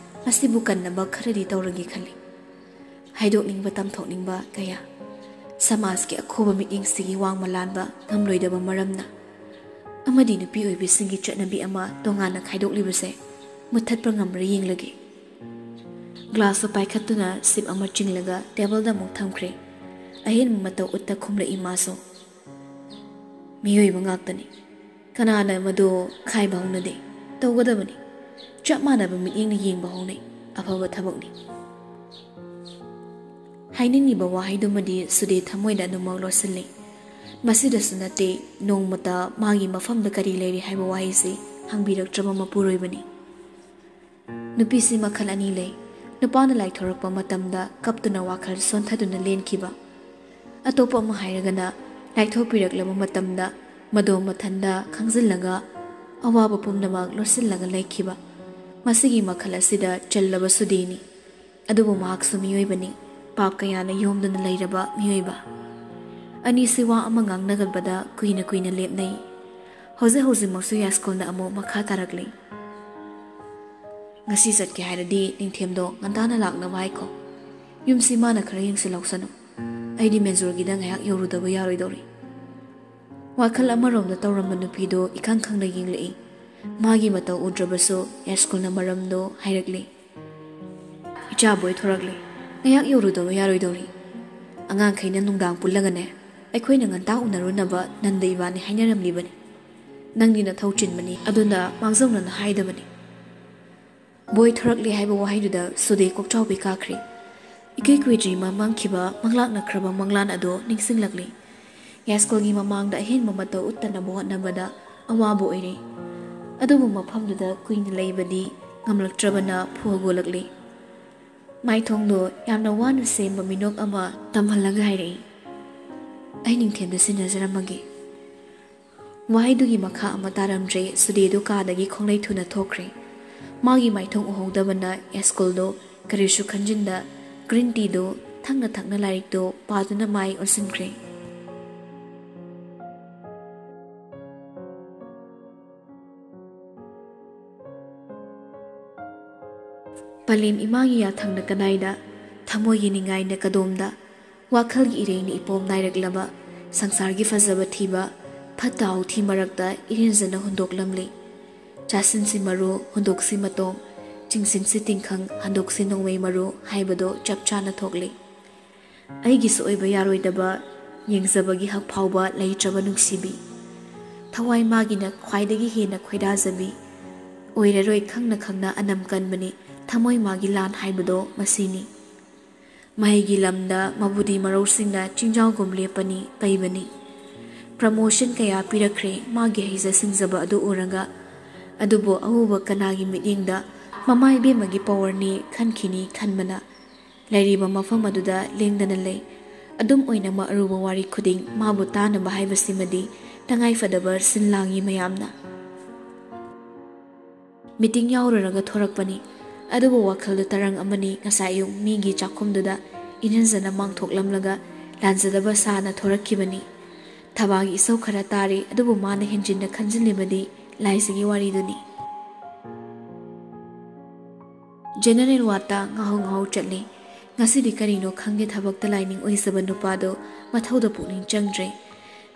ꯑꯁꯤꯕꯨ ꯀꯟꯅꯕ ꯈꯔꯗꯤ ꯇꯧꯔꯒꯦ ꯈꯜꯂꯤ꯫ ꯍꯥꯏꯗꯣꯛꯅꯤꯡꯕ ꯇꯝꯊꯣꯛꯅꯤꯡꯕ ꯀꯌꯥ, ꯁꯃꯥꯖꯀꯤ ꯑꯈꯨꯕ ꯃꯤꯠꯌꯦꯡꯁꯤꯒꯤ ꯋꯥꯡꯃ ꯂꯥꯟꯕ ꯉꯝꯂꯣꯏꯗꯕ ꯃꯔꯝꯅ, ꯑꯃꯗꯤ ꯅꯨꯄꯤ ꯑꯣꯏꯕꯤꯁꯤꯡꯒꯤ ꯆꯠꯅꯕꯤ ꯑꯃ ꯇꯣꯉꯥꯟꯅ ꯈꯥꯏꯗꯣꯛꯂꯤꯕꯁꯦ ꯃꯨꯠꯊꯠꯄ ꯉꯝꯕ꯭ꯔꯥ ꯌꯦꯡꯂꯒꯦ꯫ ꯒ꯭ꯂꯥꯁꯇꯨ ꯄꯥꯏꯈꯠꯇꯨꯅ ꯁꯤꯞ ꯑꯃ ꯆꯤꯡꯂꯒ ꯇꯦꯕꯜꯗ ꯑꯃꯨꯛ ꯊꯝꯈ꯭ꯔꯦ꯫ ꯑꯍꯦꯟꯕ ꯃꯇꯧ ꯎꯠꯇ ꯈꯨꯝꯂꯛꯏ ꯃꯥꯁꯨ꯫ ꯃꯤꯑꯣꯏꯕ ꯉꯥꯛꯇꯅꯤ꯫ ꯀꯅꯥꯅ ꯃꯗꯨ ꯈꯥꯏꯕ ꯍꯧꯅꯗꯦ? ꯇꯧꯒꯗꯕꯅꯤ꯫ ꯆꯞ ꯃꯥꯟꯅꯕ ꯃꯤꯠꯌꯦꯡꯅ ꯌꯦꯡꯕ ꯍꯧꯅꯩ꯫ ꯑꯐꯕ ꯊꯕꯛꯅꯤ꯫ ꯍꯥꯏꯅꯤꯡꯂꯤꯕ ꯋꯥꯍꯩꯗꯨꯃꯗꯤ ꯁꯨꯗꯦ ꯊꯃꯣꯏꯗ ꯑꯗꯨꯃꯛ ꯂꯣꯠꯁꯤꯜꯂꯤ꯫ ꯃꯁꯤꯗꯁꯨ ꯅꯠꯇꯦ, ꯅꯣꯡꯃꯇ ꯃꯥꯒꯤ ꯃꯐꯝꯗ ꯀꯔꯤ ꯂꯩꯔꯤ ꯍꯥꯏꯕ ꯋꯥꯍꯩꯁꯤ ꯍꯪꯕꯤꯔꯛꯇ꯭ꯔꯕ ꯃꯄꯨꯔꯣꯏꯕꯅꯤ꯫ ꯅꯨꯄꯤꯁꯤ ꯃꯈꯜ ꯑꯅꯤ ꯂꯩ꯫ ꯅꯨꯄꯥꯅ ꯂꯥꯏꯊꯣꯔꯛꯄ ꯃꯇꯝꯗ ꯀꯞꯇꯨꯅ ꯋꯥꯈꯜ ꯁꯣꯟꯊꯗꯨꯅ ꯂꯦꯟꯈꯤꯕ꯫ ꯑꯇꯣꯞꯄ ꯑꯃ ꯍꯥꯏꯔꯒꯅ, ꯂꯥꯏꯊꯣꯛꯄꯤꯔꯛꯂꯕ ꯃꯇꯝꯗ ꯃꯗꯣ ꯃꯊꯟꯗ ꯈꯪꯖꯤꯜꯂꯒ ꯑꯋꯥꯕ ꯄꯨꯝꯅꯃꯛ ꯂꯣꯠꯁꯤꯜꯂꯒ ꯂꯩꯈꯤꯕ꯫ ꯃꯁꯤꯒꯤ ꯃꯈꯜ ꯑꯁꯤꯗ ꯆꯜꯂꯕ ꯁꯨꯗꯦꯅꯤ꯫ ꯑꯗꯨꯕꯨ ꯃꯍꯥꯛꯁꯨ ꯃꯤꯑꯣꯏꯕꯅꯤ, ꯄꯥꯞ ꯀꯌꯥꯅ ꯌꯣꯝꯗꯨꯅ ꯂꯩꯔꯕ ꯃꯤꯑꯣꯏꯕ꯫ ꯑꯅꯤꯁꯤ ꯋꯥ ꯑꯃ ꯉꯥꯡꯅꯒꯟꯕꯗ ꯀꯨꯏꯅ ꯀꯨꯏꯅ ꯂꯦꯞꯅꯩ꯫ ꯍꯧꯖꯤꯛ ꯍꯧꯖꯤꯛꯃꯛꯁꯨ ꯌꯥꯏꯁ꯭ꯀꯨꯜꯅ ꯑꯃꯨꯛ ꯃꯈꯥ ꯇꯥꯔꯛꯂꯤ꯫ "ꯉꯁꯤ ꯆꯠꯀꯦ ꯍꯥꯏꯔꯗꯤ ꯅꯤꯡꯊꯦꯝꯗꯣ ꯉꯟꯇꯥꯅ ꯂꯥꯛꯅꯕ ꯍꯥꯏꯈꯣ꯫ ꯌꯨꯝꯁꯤ ꯃꯥꯅ ꯈꯔ ꯌꯦꯡꯁꯤꯜꯍꯧꯁꯅꯨ꯫ ꯑꯩꯗꯤ ꯃꯦꯖꯣꯔꯒꯤꯗ ꯉꯥꯏꯍꯥꯛ ꯌꯧꯔꯨꯗꯕ ꯌꯥꯔꯣꯏꯗꯧꯔꯤ꯫" ꯋꯥꯈꯜ ꯑꯃꯔꯣꯝꯗ ꯇꯧꯔꯝꯕ ꯅꯨꯄꯤꯗꯣ ꯏꯈꯪ ꯈꯪꯅ ꯌꯦꯡꯂꯛꯏ꯫ ꯃꯥꯒꯤ ꯃꯇꯧ ꯎꯗ꯭ꯔꯕꯁꯨ ꯌꯥꯏꯁ꯭ꯀꯨꯜꯅ ꯃꯔꯝꯗꯣ ꯍꯥꯏꯔꯛꯂꯤ꯫ "ꯏꯆꯥ ꯕꯣꯏ ꯊꯣꯔꯛꯂꯦ꯫ ꯉꯥꯏꯍꯥꯛ ꯌꯧꯔꯨꯗꯕ ꯌꯥꯔꯣꯏꯗꯧꯔꯤ꯫ ꯑꯉꯥꯡꯈꯩꯅ ꯅꯨꯡꯗꯥꯡ ꯄꯨꯜꯂꯒꯅꯦ, ꯑꯩꯈꯣꯏꯅ ꯉꯟꯇꯥ ꯎꯅꯔꯨꯅꯕ ꯅꯟꯗ ꯏꯕꯥꯅꯤ ꯍꯥꯏꯅꯔꯝꯂꯤꯕꯅꯤ꯫ ꯅꯪꯗꯤ ꯅꯊꯧ ꯆꯤꯟꯕꯅꯤ, ꯑꯗꯨꯅ ꯃꯥꯡꯖꯧꯅꯅ ꯍꯥꯏꯗꯕꯅꯤ꯫" ꯕꯣꯏ ꯊꯣꯔꯛꯂꯦ ꯍꯥꯏꯕ ꯋꯥꯍꯩꯗꯨꯗ ꯁꯨꯗꯦ ꯀꯣꯛꯆꯥꯎꯕꯤ ꯀꯥꯈ꯭ꯔꯦ꯫ ꯏꯀꯨꯏ ꯀꯨꯏꯗ꯭ꯔꯤ ꯃꯃꯥꯡꯈꯤꯕ ꯃꯪꯂꯥꯛꯅꯈ꯭ꯔꯕ ꯃꯪꯂꯥꯟ ꯑꯗꯣ ꯅꯤꯡꯁꯤꯡꯂꯛꯂꯤ꯫ ꯌꯥꯏꯁ꯭ꯀꯨꯜꯒꯤ ꯃꯃꯥꯡꯗ ꯑꯍꯦꯟꯕ ꯃꯇꯧ ꯎꯠꯇꯅꯕ ꯍꯣꯠꯅꯕꯗ ꯑꯋꯥꯕ ꯑꯣꯏꯔꯦ꯫ ꯑꯗꯨꯕꯨ ꯃꯐꯝꯗꯨꯗ ꯀꯨꯏꯅ ꯂꯩꯕꯗꯤ ꯉꯝꯂꯛꯇ꯭ꯔꯕꯅ ꯐꯨ ꯍꯧꯒꯠꯂꯛꯂꯤ꯫ ꯃꯥꯏꯊꯣꯡꯗꯣ ꯌꯥꯝꯅ ꯋꯥꯅ ꯁꯦꯝꯕ ꯃꯤꯅꯣꯛ ꯑꯃ ꯇꯝꯍꯜꯂꯒ ꯍꯥꯏꯔꯛꯏ, "ꯑꯩ ꯅꯤꯡꯊꯦꯝꯗ ꯁꯤꯟꯅꯖꯔꯝꯃꯒꯦ꯫" ꯋꯥꯍꯩꯗꯨꯒꯤ ꯃꯈꯥ ꯑꯃ ꯇꯥꯔꯝꯗ꯭ꯔꯦ꯫ ꯁꯨꯗꯦꯗꯨ ꯀꯥꯗꯒꯤ ꯈꯣꯡꯂꯩ ꯊꯨꯅ ꯊꯣꯛꯈ꯭ꯔꯦ꯫ ꯃꯥꯒꯤ ꯃꯥꯏꯊꯣꯡ ꯎꯍꯧꯗꯕꯅ ꯌꯥꯏꯁ꯭ꯀꯨꯜꯗꯣ ꯀꯔꯤꯁꯨ ꯈꯟꯖꯤꯟꯗ ꯒ꯭ꯔꯤꯟ ꯇꯤꯗꯨ ꯊꯛꯅ ꯊꯛꯅ ꯂꯥꯏꯔꯤꯛꯇꯨ ꯄꯥꯗꯨꯅ ꯃꯥꯏ ꯑꯣꯟꯁꯤꯟꯈ꯭ꯔꯦ꯫ ꯄꯂꯦꯝ ꯏꯃꯥꯒꯤ ꯌꯥꯊꯪꯅ ꯀꯗꯥꯏꯗ, ꯊꯃꯣꯏꯒꯤ ꯅꯤꯡꯉꯥꯏꯅ ꯀꯗꯣꯝꯗ, ꯋꯥꯈꯜꯒꯤ ꯏꯔꯩꯅ ꯏꯄꯣꯝ ꯅꯥꯏꯔꯛꯂꯕ ꯁꯪꯁꯥꯔꯒꯤ ꯐꯖꯕ ꯊꯤꯕ, ꯐꯠꯇ ꯍꯥꯎꯊꯤ ꯃꯔꯛꯇ ꯏꯔꯦꯟꯖꯅ ꯍꯨꯟꯗꯣꯛꯂꯝꯂꯤ꯫ ꯆꯥꯁꯤꯟꯁꯤ ꯃꯔꯨ, ꯍꯨꯟꯗꯣꯛꯁꯤ ꯃꯇꯣꯡ, ꯆꯤꯡꯁꯤꯟꯁꯤ ꯇꯤꯡꯈꯪ, ꯍꯟꯗꯣꯛꯁꯤ ꯅꯣꯡꯃꯩ ꯃꯔꯨ ꯍꯥꯏꯕꯗꯣ ꯆꯞ ꯆꯥꯅ ꯊꯣꯛꯂꯤ꯫ ꯑꯩꯒꯤꯁꯨ ꯑꯣꯏꯕ ꯌꯥꯔꯣꯏꯗꯕ, ꯌꯦꯡꯖꯕꯒꯤ ꯍꯛ ꯐꯥꯎꯕ ꯂꯩꯇ꯭ꯔꯕ ꯅꯨꯡꯁꯤꯕꯤ꯫ ꯊꯋꯥꯏ ꯃꯥꯒꯤꯅ ꯈ꯭ꯋꯥꯏꯗꯒꯤ ꯍꯦꯟꯅ ꯈꯣꯏꯗꯥꯖꯕꯤ꯫ ꯑꯣꯏꯔꯔꯣꯏ ꯈꯪꯅ ꯈꯪꯅ ꯑꯅꯝ ꯀꯟꯕꯅꯤ, ꯊꯃꯣꯏ ꯃꯥꯒꯤ ꯂꯥꯟ ꯍꯥꯏꯕꯗꯣ ꯃꯁꯤꯅꯤ꯫ ꯃꯍꯩꯒꯤ ꯂꯝꯗ ꯃꯕꯨꯗꯤ ꯃꯔꯧꯁꯤꯡꯅ ꯆꯤꯡꯖꯥꯎꯒꯨꯝ ꯂꯦꯞꯄꯅꯤ, ꯄꯩꯕꯅꯤ꯫ ꯄ꯭ꯔꯃꯣꯁꯟ ꯀꯌꯥ ꯄꯤꯔꯛꯈ꯭ꯔꯦ, ꯃꯥꯒꯤ ꯍꯩꯖ ꯁꯤꯡꯖꯕ ꯑꯗꯨ ꯎꯔꯒ꯫ ꯑꯗꯨꯕꯨ ꯑꯎꯕ ꯀꯅꯥꯒꯤ ꯃꯤꯠꯌꯦꯡꯗ ꯃꯃꯥ ꯏꯕꯦꯝꯃꯒꯤ ꯄꯋꯥꯔꯅꯤ ꯈꯟꯈꯤꯅꯤ ꯈꯟꯕꯅ ꯂꯩꯔꯤꯕ ꯃꯐꯝ ꯑꯗꯨꯗ ꯂꯦꯡꯗꯅ ꯂꯩ꯫ ꯑꯗꯨꯝ ꯑꯣꯏꯅꯃꯛ ꯑꯔꯨꯕ ꯋꯥꯔꯤ ꯈꯨꯗꯤꯡ ꯃꯥꯕꯨ ꯇꯥꯅꯕ ꯍꯥꯏꯕꯁꯤꯃꯗꯤ ꯇꯉꯥꯏꯐꯗꯕ ꯁꯤꯟ ꯂꯥꯡꯉꯤ ꯃꯌꯥꯝꯅ꯫ ꯃꯤꯇꯤꯡ ꯌꯥꯎꯔꯨꯔꯒ ꯊꯣꯔꯛꯄꯅꯤ꯫ ꯑꯗꯨꯕꯨ ꯋꯥꯈꯜꯗꯨ ꯇꯔꯪ ꯑꯃꯅꯤ꯫ ꯉꯁꯥꯏ ꯑꯌꯨꯛ ꯃꯤꯒꯤ ꯆꯥꯛꯈꯨꯝꯗꯨꯗ ꯏꯅꯤꯟꯖꯅ ꯃꯥꯡꯊꯣꯛꯂꯝꯂꯒ ꯂꯥꯟꯖꯗꯕ ꯁꯥꯅ ꯊꯣꯔꯛꯈꯤꯕꯅꯤ꯫ ꯊꯕꯥꯒꯤ ꯏꯁꯧ ꯈꯔ ꯇꯥꯔꯤ, ꯑꯗꯨꯕꯨ ꯃꯥꯅ ꯍꯦꯟꯖꯤꯟꯅ ꯈꯟꯖꯤꯜꯂꯤꯕꯗꯤ ꯂꯥꯏꯁꯤꯒꯤ ꯋꯥꯔꯤꯗꯨꯅꯤ꯫ ꯖꯦꯅꯔꯦꯜ ꯋꯥꯔꯗꯇ ꯉꯥꯍꯧ ꯉꯥꯍꯧ ꯆꯠꯂꯤ꯫ ꯉꯁꯤꯗꯤ ꯀꯔꯤꯅꯣ ꯈꯪꯗꯦ, ꯊꯕꯛꯇ ꯂꯥꯏꯅꯤꯡ ꯑꯣꯏꯖꯕ ꯅꯨꯄꯥꯗꯣ ꯃꯊꯧꯗ ꯄꯨꯛꯅꯤꯡ ꯆꯪꯗ꯭ꯔꯦ꯫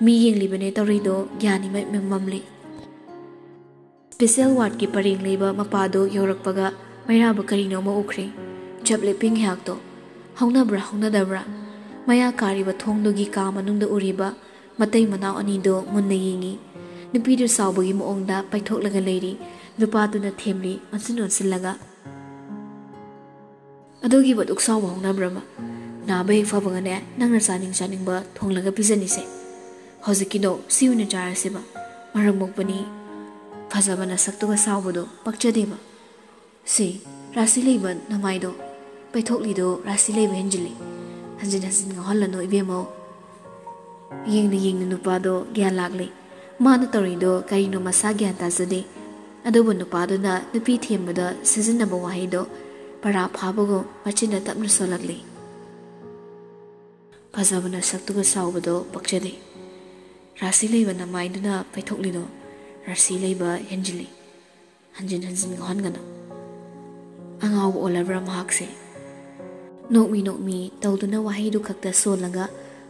ꯃꯤ ꯌꯦꯡꯂꯤꯕꯅꯦ ꯇꯧꯔꯤꯗꯣ ꯒ꯭ꯌꯥꯟ ꯏꯃꯩ ꯃꯝꯂꯤ꯫ ꯁ꯭ꯄꯦꯁꯦꯜ ꯋꯥꯔꯗꯀꯤ ꯄꯔꯦꯡ ꯂꯩꯕ ꯃꯄꯥꯗꯣ ꯌꯧꯔꯛꯄꯒ ꯃꯩꯔꯥꯕ ꯀꯔꯤꯅꯣ ꯑꯃ ꯎꯈ꯭ꯔꯦ꯫ ꯆꯞ ꯂꯦꯞꯄꯤ ꯉꯥꯏꯍꯥꯛꯇꯣ꯫ ꯍꯧꯅꯕ꯭ꯔꯥ ꯍꯧꯅꯗꯕ꯭ꯔꯥ? ꯃꯌꯥ ꯀꯥꯔꯤꯕ ꯊꯣꯡꯗꯨꯒꯤ ꯀꯥ ꯃꯅꯨꯡꯗ ꯎꯔꯤꯕ ꯃꯇꯩ ꯃꯅꯥꯎ ꯑꯅꯤꯗꯣ ꯃꯨꯟꯅ ꯌꯦꯡꯉꯤ꯫ ꯅꯨꯄꯤꯗꯨ ꯁꯥꯎꯕꯒꯤ ꯃꯑꯣꯡꯗ ꯄꯥꯏꯊꯣꯛꯂꯒ ꯂꯩꯔꯤ꯫ ꯅꯨꯄꯥꯗꯨꯅ ꯊꯦꯝꯂꯤ ꯑꯣꯟꯁꯤꯟ ꯑꯣꯟꯁꯤꯜꯂꯒ꯫ ꯑꯗꯨꯒꯤ ꯕꯗꯨꯛ ꯁꯥꯎꯕ ꯍꯧꯅꯕ꯭ꯔꯕ? ꯅꯥꯕ ꯍꯦꯛ ꯐꯕꯒꯅꯦ, ꯅꯪꯅ ꯆꯥꯅꯤꯡ ꯆꯥꯅꯤꯡꯕ ꯊꯣꯡꯂꯒ ꯄꯤꯖꯅꯤꯁꯦ꯫ ꯍꯧꯖꯤꯛꯀꯤꯗꯣ ꯁꯤ ꯑꯣꯏꯅ ꯆꯥꯔꯁꯤꯕ꯫ ꯃꯔꯝ ꯃꯣꯛꯄꯅꯤ꯫ ꯐꯖꯕ ꯅꯁꯛꯇꯨꯒ ꯁꯥꯎꯕꯗꯣ ꯄꯛꯆꯗꯦꯕ꯫ ꯁꯤ, ꯔꯥꯁꯤ ꯂꯩꯕ ꯅꯃꯥꯏꯗꯣ, ꯄꯩꯊꯣꯛꯂꯤꯗꯣ ꯔꯥꯁꯤ ꯂꯩꯕ ꯍꯦꯟꯖꯤꯜꯂꯤ꯫ ꯍꯟꯖꯤꯟ ꯍꯟꯖꯤꯟ ꯉꯥꯎꯍꯜꯂꯅꯨ ꯏꯕꯦꯝꯃꯧ꯫ ꯌꯦꯡꯅ ꯌꯦꯡꯅ ꯅꯨꯄꯥꯗꯣ ꯒ꯭ꯌꯥꯟ ꯂꯥꯛꯂꯦ꯫ ꯃꯥꯅ ꯇꯧꯔꯤꯗꯣ ꯀꯔꯤꯅꯣ ꯃꯁꯥ ꯒ꯭ꯌꯥꯟ ꯇꯥꯖꯗꯦ꯫ ꯑꯗꯨꯕꯨ ꯅꯨꯄꯥꯗꯨꯅ ꯅꯨꯄꯤ ꯊꯦꯝꯕꯗ ꯁꯤꯖꯤꯟꯅꯕ ꯋꯥꯍꯩꯗꯣ ꯄꯔꯥ ꯐꯥꯕꯒꯨꯝ ꯃꯆꯤꯟꯅ ꯇꯞꯅ ꯁꯣꯜꯂꯛꯂꯤ꯫ ꯐꯖꯕ ꯅꯁꯛꯇꯨꯒ ꯁꯥꯎꯕꯗꯣ ꯄꯛꯆꯗꯦ꯫ ꯔꯥꯁꯤ ꯂꯩꯕ ꯅꯃꯥꯏꯗꯨꯅ ꯄꯩꯊꯣꯛꯂꯤꯗꯣ ꯔꯥꯁꯤ ꯂꯩꯕ ꯍꯦꯟꯖꯤꯜꯂꯤ꯫ ꯍꯟꯖꯤꯟ ꯍꯟꯖꯤꯟ ꯉꯥꯎꯍꯟꯒꯅꯨ꯫ ꯑꯉꯥꯎꯕ ꯑꯣꯜꯂꯕ꯭ꯔꯥ ꯃꯍꯥꯛꯁꯦ? ꯅꯣꯛꯃꯤ ꯅꯣꯛꯃꯤ ꯇꯧꯗꯨꯅ ꯋꯥꯍꯩꯗꯨ ꯈꯛꯇ ꯁꯣꯜꯂꯒ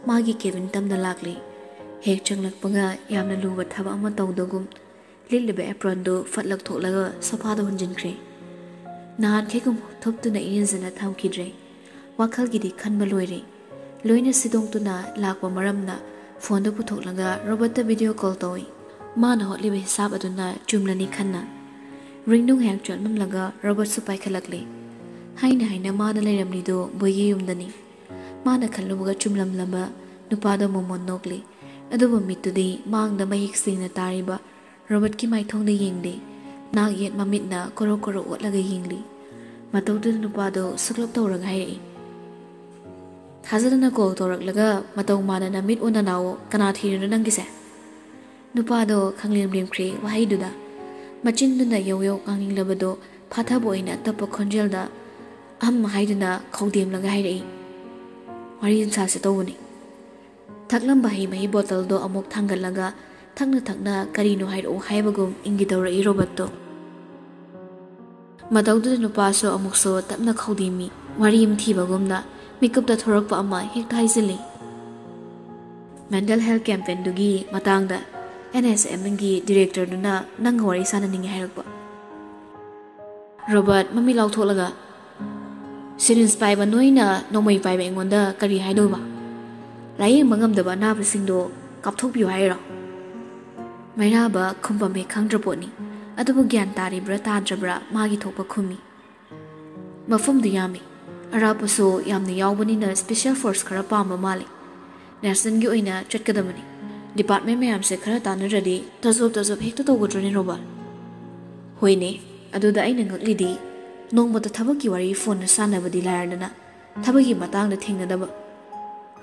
ꯃꯥꯒꯤ ꯀꯦꯕꯤꯟ ꯇꯝꯅ ꯂꯥꯛꯂꯤ꯫ ꯍꯦꯛ ꯆꯪꯂꯛꯄꯒ ꯌꯥꯝꯅ ꯂꯨꯕ ꯊꯕꯛ ꯑꯃ ꯇꯧꯗꯒꯨꯝ ꯂꯤꯠꯂꯤꯕ ꯑꯦꯄ꯭ꯔꯣꯟꯗꯨ ꯐꯠ ꯂꯧꯊꯣꯛꯂꯒ ꯁꯣꯐꯥꯗ ꯍꯨꯟꯖꯤꯟꯈ꯭ꯔꯦ꯫ ꯅꯍꯥꯟꯈꯩꯒꯨꯝ ꯊꯨꯞꯇꯨꯅ ꯏꯔꯦꯟꯖꯅ ꯊꯝꯈꯤꯗ꯭ꯔꯦ꯫ ꯋꯥꯈꯜꯒꯤꯗꯤ ꯈꯟꯕ ꯂꯣꯏꯔꯦ꯫ ꯂꯣꯏꯅ ꯁꯤꯗꯣꯛꯇꯨꯅ ꯂꯥꯛꯄ ꯃꯔꯝꯅ ꯐꯣꯟꯗꯨ ꯄꯨꯊꯣꯛꯂꯒ ꯔꯣꯕꯔꯠꯇ ꯚꯤꯗꯤꯑꯣ ꯀꯣꯜ ꯇꯧꯏ꯫ ꯃꯥꯅ ꯍꯣꯠꯂꯤꯕ ꯍꯤꯁꯥꯞ ꯑꯗꯨꯅ ꯆꯨꯝꯂꯅꯤ ꯈꯟꯅ꯫ ꯔꯤꯡ ꯅꯨꯡ ꯍꯦꯛ ꯆꯣꯠꯂꯝꯂꯒ ꯔꯣꯕꯔꯠꯁꯨ ꯄꯥꯏꯈꯠꯂꯛꯂꯦ꯫ ꯍꯥꯏꯅ ꯍꯥꯏꯅ ꯃꯥꯅ ꯂꯩꯔꯝꯂꯤꯗꯨ ꯕꯣꯏꯒꯤ ꯌꯨꯝꯗꯅꯤ꯫ ꯃꯥꯅ ꯈꯜꯂꯨꯕꯒ ꯆꯨꯝꯂꯝꯂꯕ ꯅꯨꯄꯥꯗꯣ ꯃꯣꯃꯣꯟ ꯅꯣꯛꯂꯤ꯫ ꯑꯗꯨꯕꯨ ꯃꯤꯠꯇꯨꯗꯤ ꯃꯥꯡꯗ ꯃꯌꯦꯛ ꯁꯦꯡꯅ ꯇꯥꯔꯤꯕ ꯔꯣꯕꯔꯠꯀꯤ ꯃꯥꯏꯊꯣꯡꯗ ꯌꯦꯡꯂꯤ꯫ ꯅꯥꯛ ꯌꯦꯠ ꯃꯃꯤꯠꯅ ꯀꯣꯔꯣ ꯀꯣꯔꯣ ꯑꯣꯠꯂꯒ ꯌꯦꯡꯂꯤ꯫ ꯃꯇꯧꯗꯨꯗ ꯅꯨꯄꯥꯗꯣ ꯁꯨꯛꯂꯞ ꯇꯧꯔꯒ ꯍꯥꯏꯔꯛꯏ, "ꯊꯥꯖꯗꯅ ꯀꯣꯜ ꯇꯧꯔꯛꯂꯒ ꯃꯇꯧ ꯃꯥꯟꯗꯅ ꯃꯤꯠ ꯎꯅ ꯂꯥꯛꯑꯣ, ꯀꯅꯥ ꯊꯤꯔꯤꯅꯣ ꯅꯪꯒꯤꯁꯦ?" ꯅꯨꯄꯥꯗꯣ ꯈꯪꯂꯦꯝ ꯂꯦꯝꯈ꯭ꯔꯦ ꯋꯥꯍꯩꯗꯨꯗ꯫ ꯃꯆꯤꯟꯗꯨꯅ ꯌꯧ ꯌꯧ ꯉꯥꯡꯅꯤꯡꯂꯕꯗꯣ ꯐꯥꯊꯕ ꯑꯣꯏꯅ ꯇꯞꯄ ꯈꯣꯟꯖꯦꯜꯗ ꯑꯍꯝ ꯍꯥꯏꯗꯨꯅ ꯈꯧꯗꯦꯝꯂꯒ ꯍꯥꯏꯔꯛꯏ, "ꯋꯥꯔꯤ ꯁꯥꯁꯦ ꯇꯧꯕꯅꯤ꯫" ꯊꯛꯂꯝꯕ ꯍꯩ ꯃꯍꯤ ꯕꯣꯇꯜꯗꯣ ꯑꯃꯨꯛ ꯊꯥꯡꯒꯠꯂꯒ ꯊꯛꯅ ꯊꯛꯅ ꯀꯔꯤꯅꯣ ꯍꯥꯏꯔꯛꯎ ꯍꯥꯏꯕꯒꯨꯝ ꯏꯪꯒꯤ ꯇꯧꯔꯛꯏ ꯔꯣꯕꯔꯠꯇꯣ꯫ ꯃꯇꯧꯗꯨꯗ ꯅꯨꯄꯥꯁꯨ ꯑꯃꯨꯛꯁꯨ ꯇꯞꯅ ꯈꯧꯗꯤꯃꯤ, ꯋꯥꯔꯤ ꯑꯃ ꯊꯤꯕꯒꯨꯝꯅ ꯃꯤꯀꯨꯞꯇ ꯊꯣꯔꯛꯄ ꯑꯃ ꯍꯦꯛꯇ ꯍꯥꯏꯖꯤꯜꯂꯤ꯫ ꯃꯦꯟꯇꯦꯜ ꯍꯦꯜꯊ ꯀꯦꯝꯄꯦꯟꯗꯨꯒꯤ ꯃꯇꯥꯡꯗ ꯑꯦꯟ ꯑꯦꯁ ꯑꯦꯝꯒꯤ ꯗꯤꯔꯦꯛꯇꯔꯗꯨꯅ ꯅꯪꯒ ꯋꯥꯔꯤ ꯁꯥꯟꯅꯅꯤꯡꯉꯤ ꯍꯥꯏꯔꯛꯄ꯫ ꯔꯣꯕꯔꯠ ꯃꯃꯤꯠ ꯂꯥꯎꯊꯣꯛꯂꯒ, "ꯁꯤꯔꯤꯟꯖ ꯄꯥꯏꯕ ꯅꯣꯏꯅ ꯅꯣꯡꯃꯩ ꯄꯥꯏꯕ ꯑꯩꯉꯣꯟꯗ ꯀꯔꯤ ꯍꯥꯏꯗꯧꯕ? ꯂꯥꯌꯦꯡꯕ ꯉꯝꯗꯕ ꯑꯅꯥꯕꯁꯤꯡꯗꯣ ꯀꯥꯞꯊꯣꯛꯄꯤꯌꯨ ꯍꯥꯏꯔꯣ?" ꯃꯩꯔꯥꯕ ꯈꯨꯝꯐꯝ ꯍꯦꯛ ꯈꯪꯗ꯭ꯔ ꯄꯣꯠꯅꯤ꯫ ꯑꯗꯨꯕꯨ ꯒ꯭ꯌꯥꯟ ꯇꯥꯔꯤꯕ꯭ꯔꯥ ꯇꯥꯗ꯭ꯔꯕ꯭ꯔꯥ ꯃꯥꯒꯤ ꯊꯣꯛꯄ ꯈꯨꯝꯃꯤ꯫ ꯃꯐꯝꯗꯨ ꯌꯥꯝꯃꯤ꯫ ꯑꯔꯥꯞꯄꯁꯨ ꯌꯥꯝꯅ ꯌꯥꯎꯕꯅꯤꯅ ꯁ꯭ꯄꯦꯁꯤꯌꯦꯜ ꯐꯣꯔꯁ ꯈꯔ ꯄꯥꯝꯕ ꯃꯥꯜꯂꯤ꯫ ꯅꯦꯁꯅꯦꯜꯒꯤ ꯑꯣꯏꯅ ꯆꯠꯀꯗꯕꯅꯤ꯫ ꯗꯤꯄꯥꯔꯠꯃꯦꯟ ꯃꯌꯥꯝꯁꯦ ꯈꯔ ꯇꯥꯟꯅꯗ꯭ꯔꯗꯤ ꯇꯖꯣꯞ ꯇꯖꯣꯞ ꯍꯦꯛꯇ ꯇꯧꯒꯗ꯭ꯔꯣꯅꯦ ꯔꯣꯕꯥꯔꯠ? ꯍꯣꯏꯅꯦ, ꯑꯗꯨꯗ ꯑꯩꯅ ꯉꯛꯂꯤꯗꯤ ꯅꯣꯡꯃꯇ ꯊꯕꯛꯀꯤ ꯋꯥꯔꯤ ꯐꯣꯟꯗ ꯁꯥꯟꯅꯕꯗꯤ ꯂꯥꯏꯔꯗꯅ ꯊꯕꯛꯀꯤ ꯃꯇꯥꯡꯗ ꯊꯦꯡꯅꯗꯕ꯫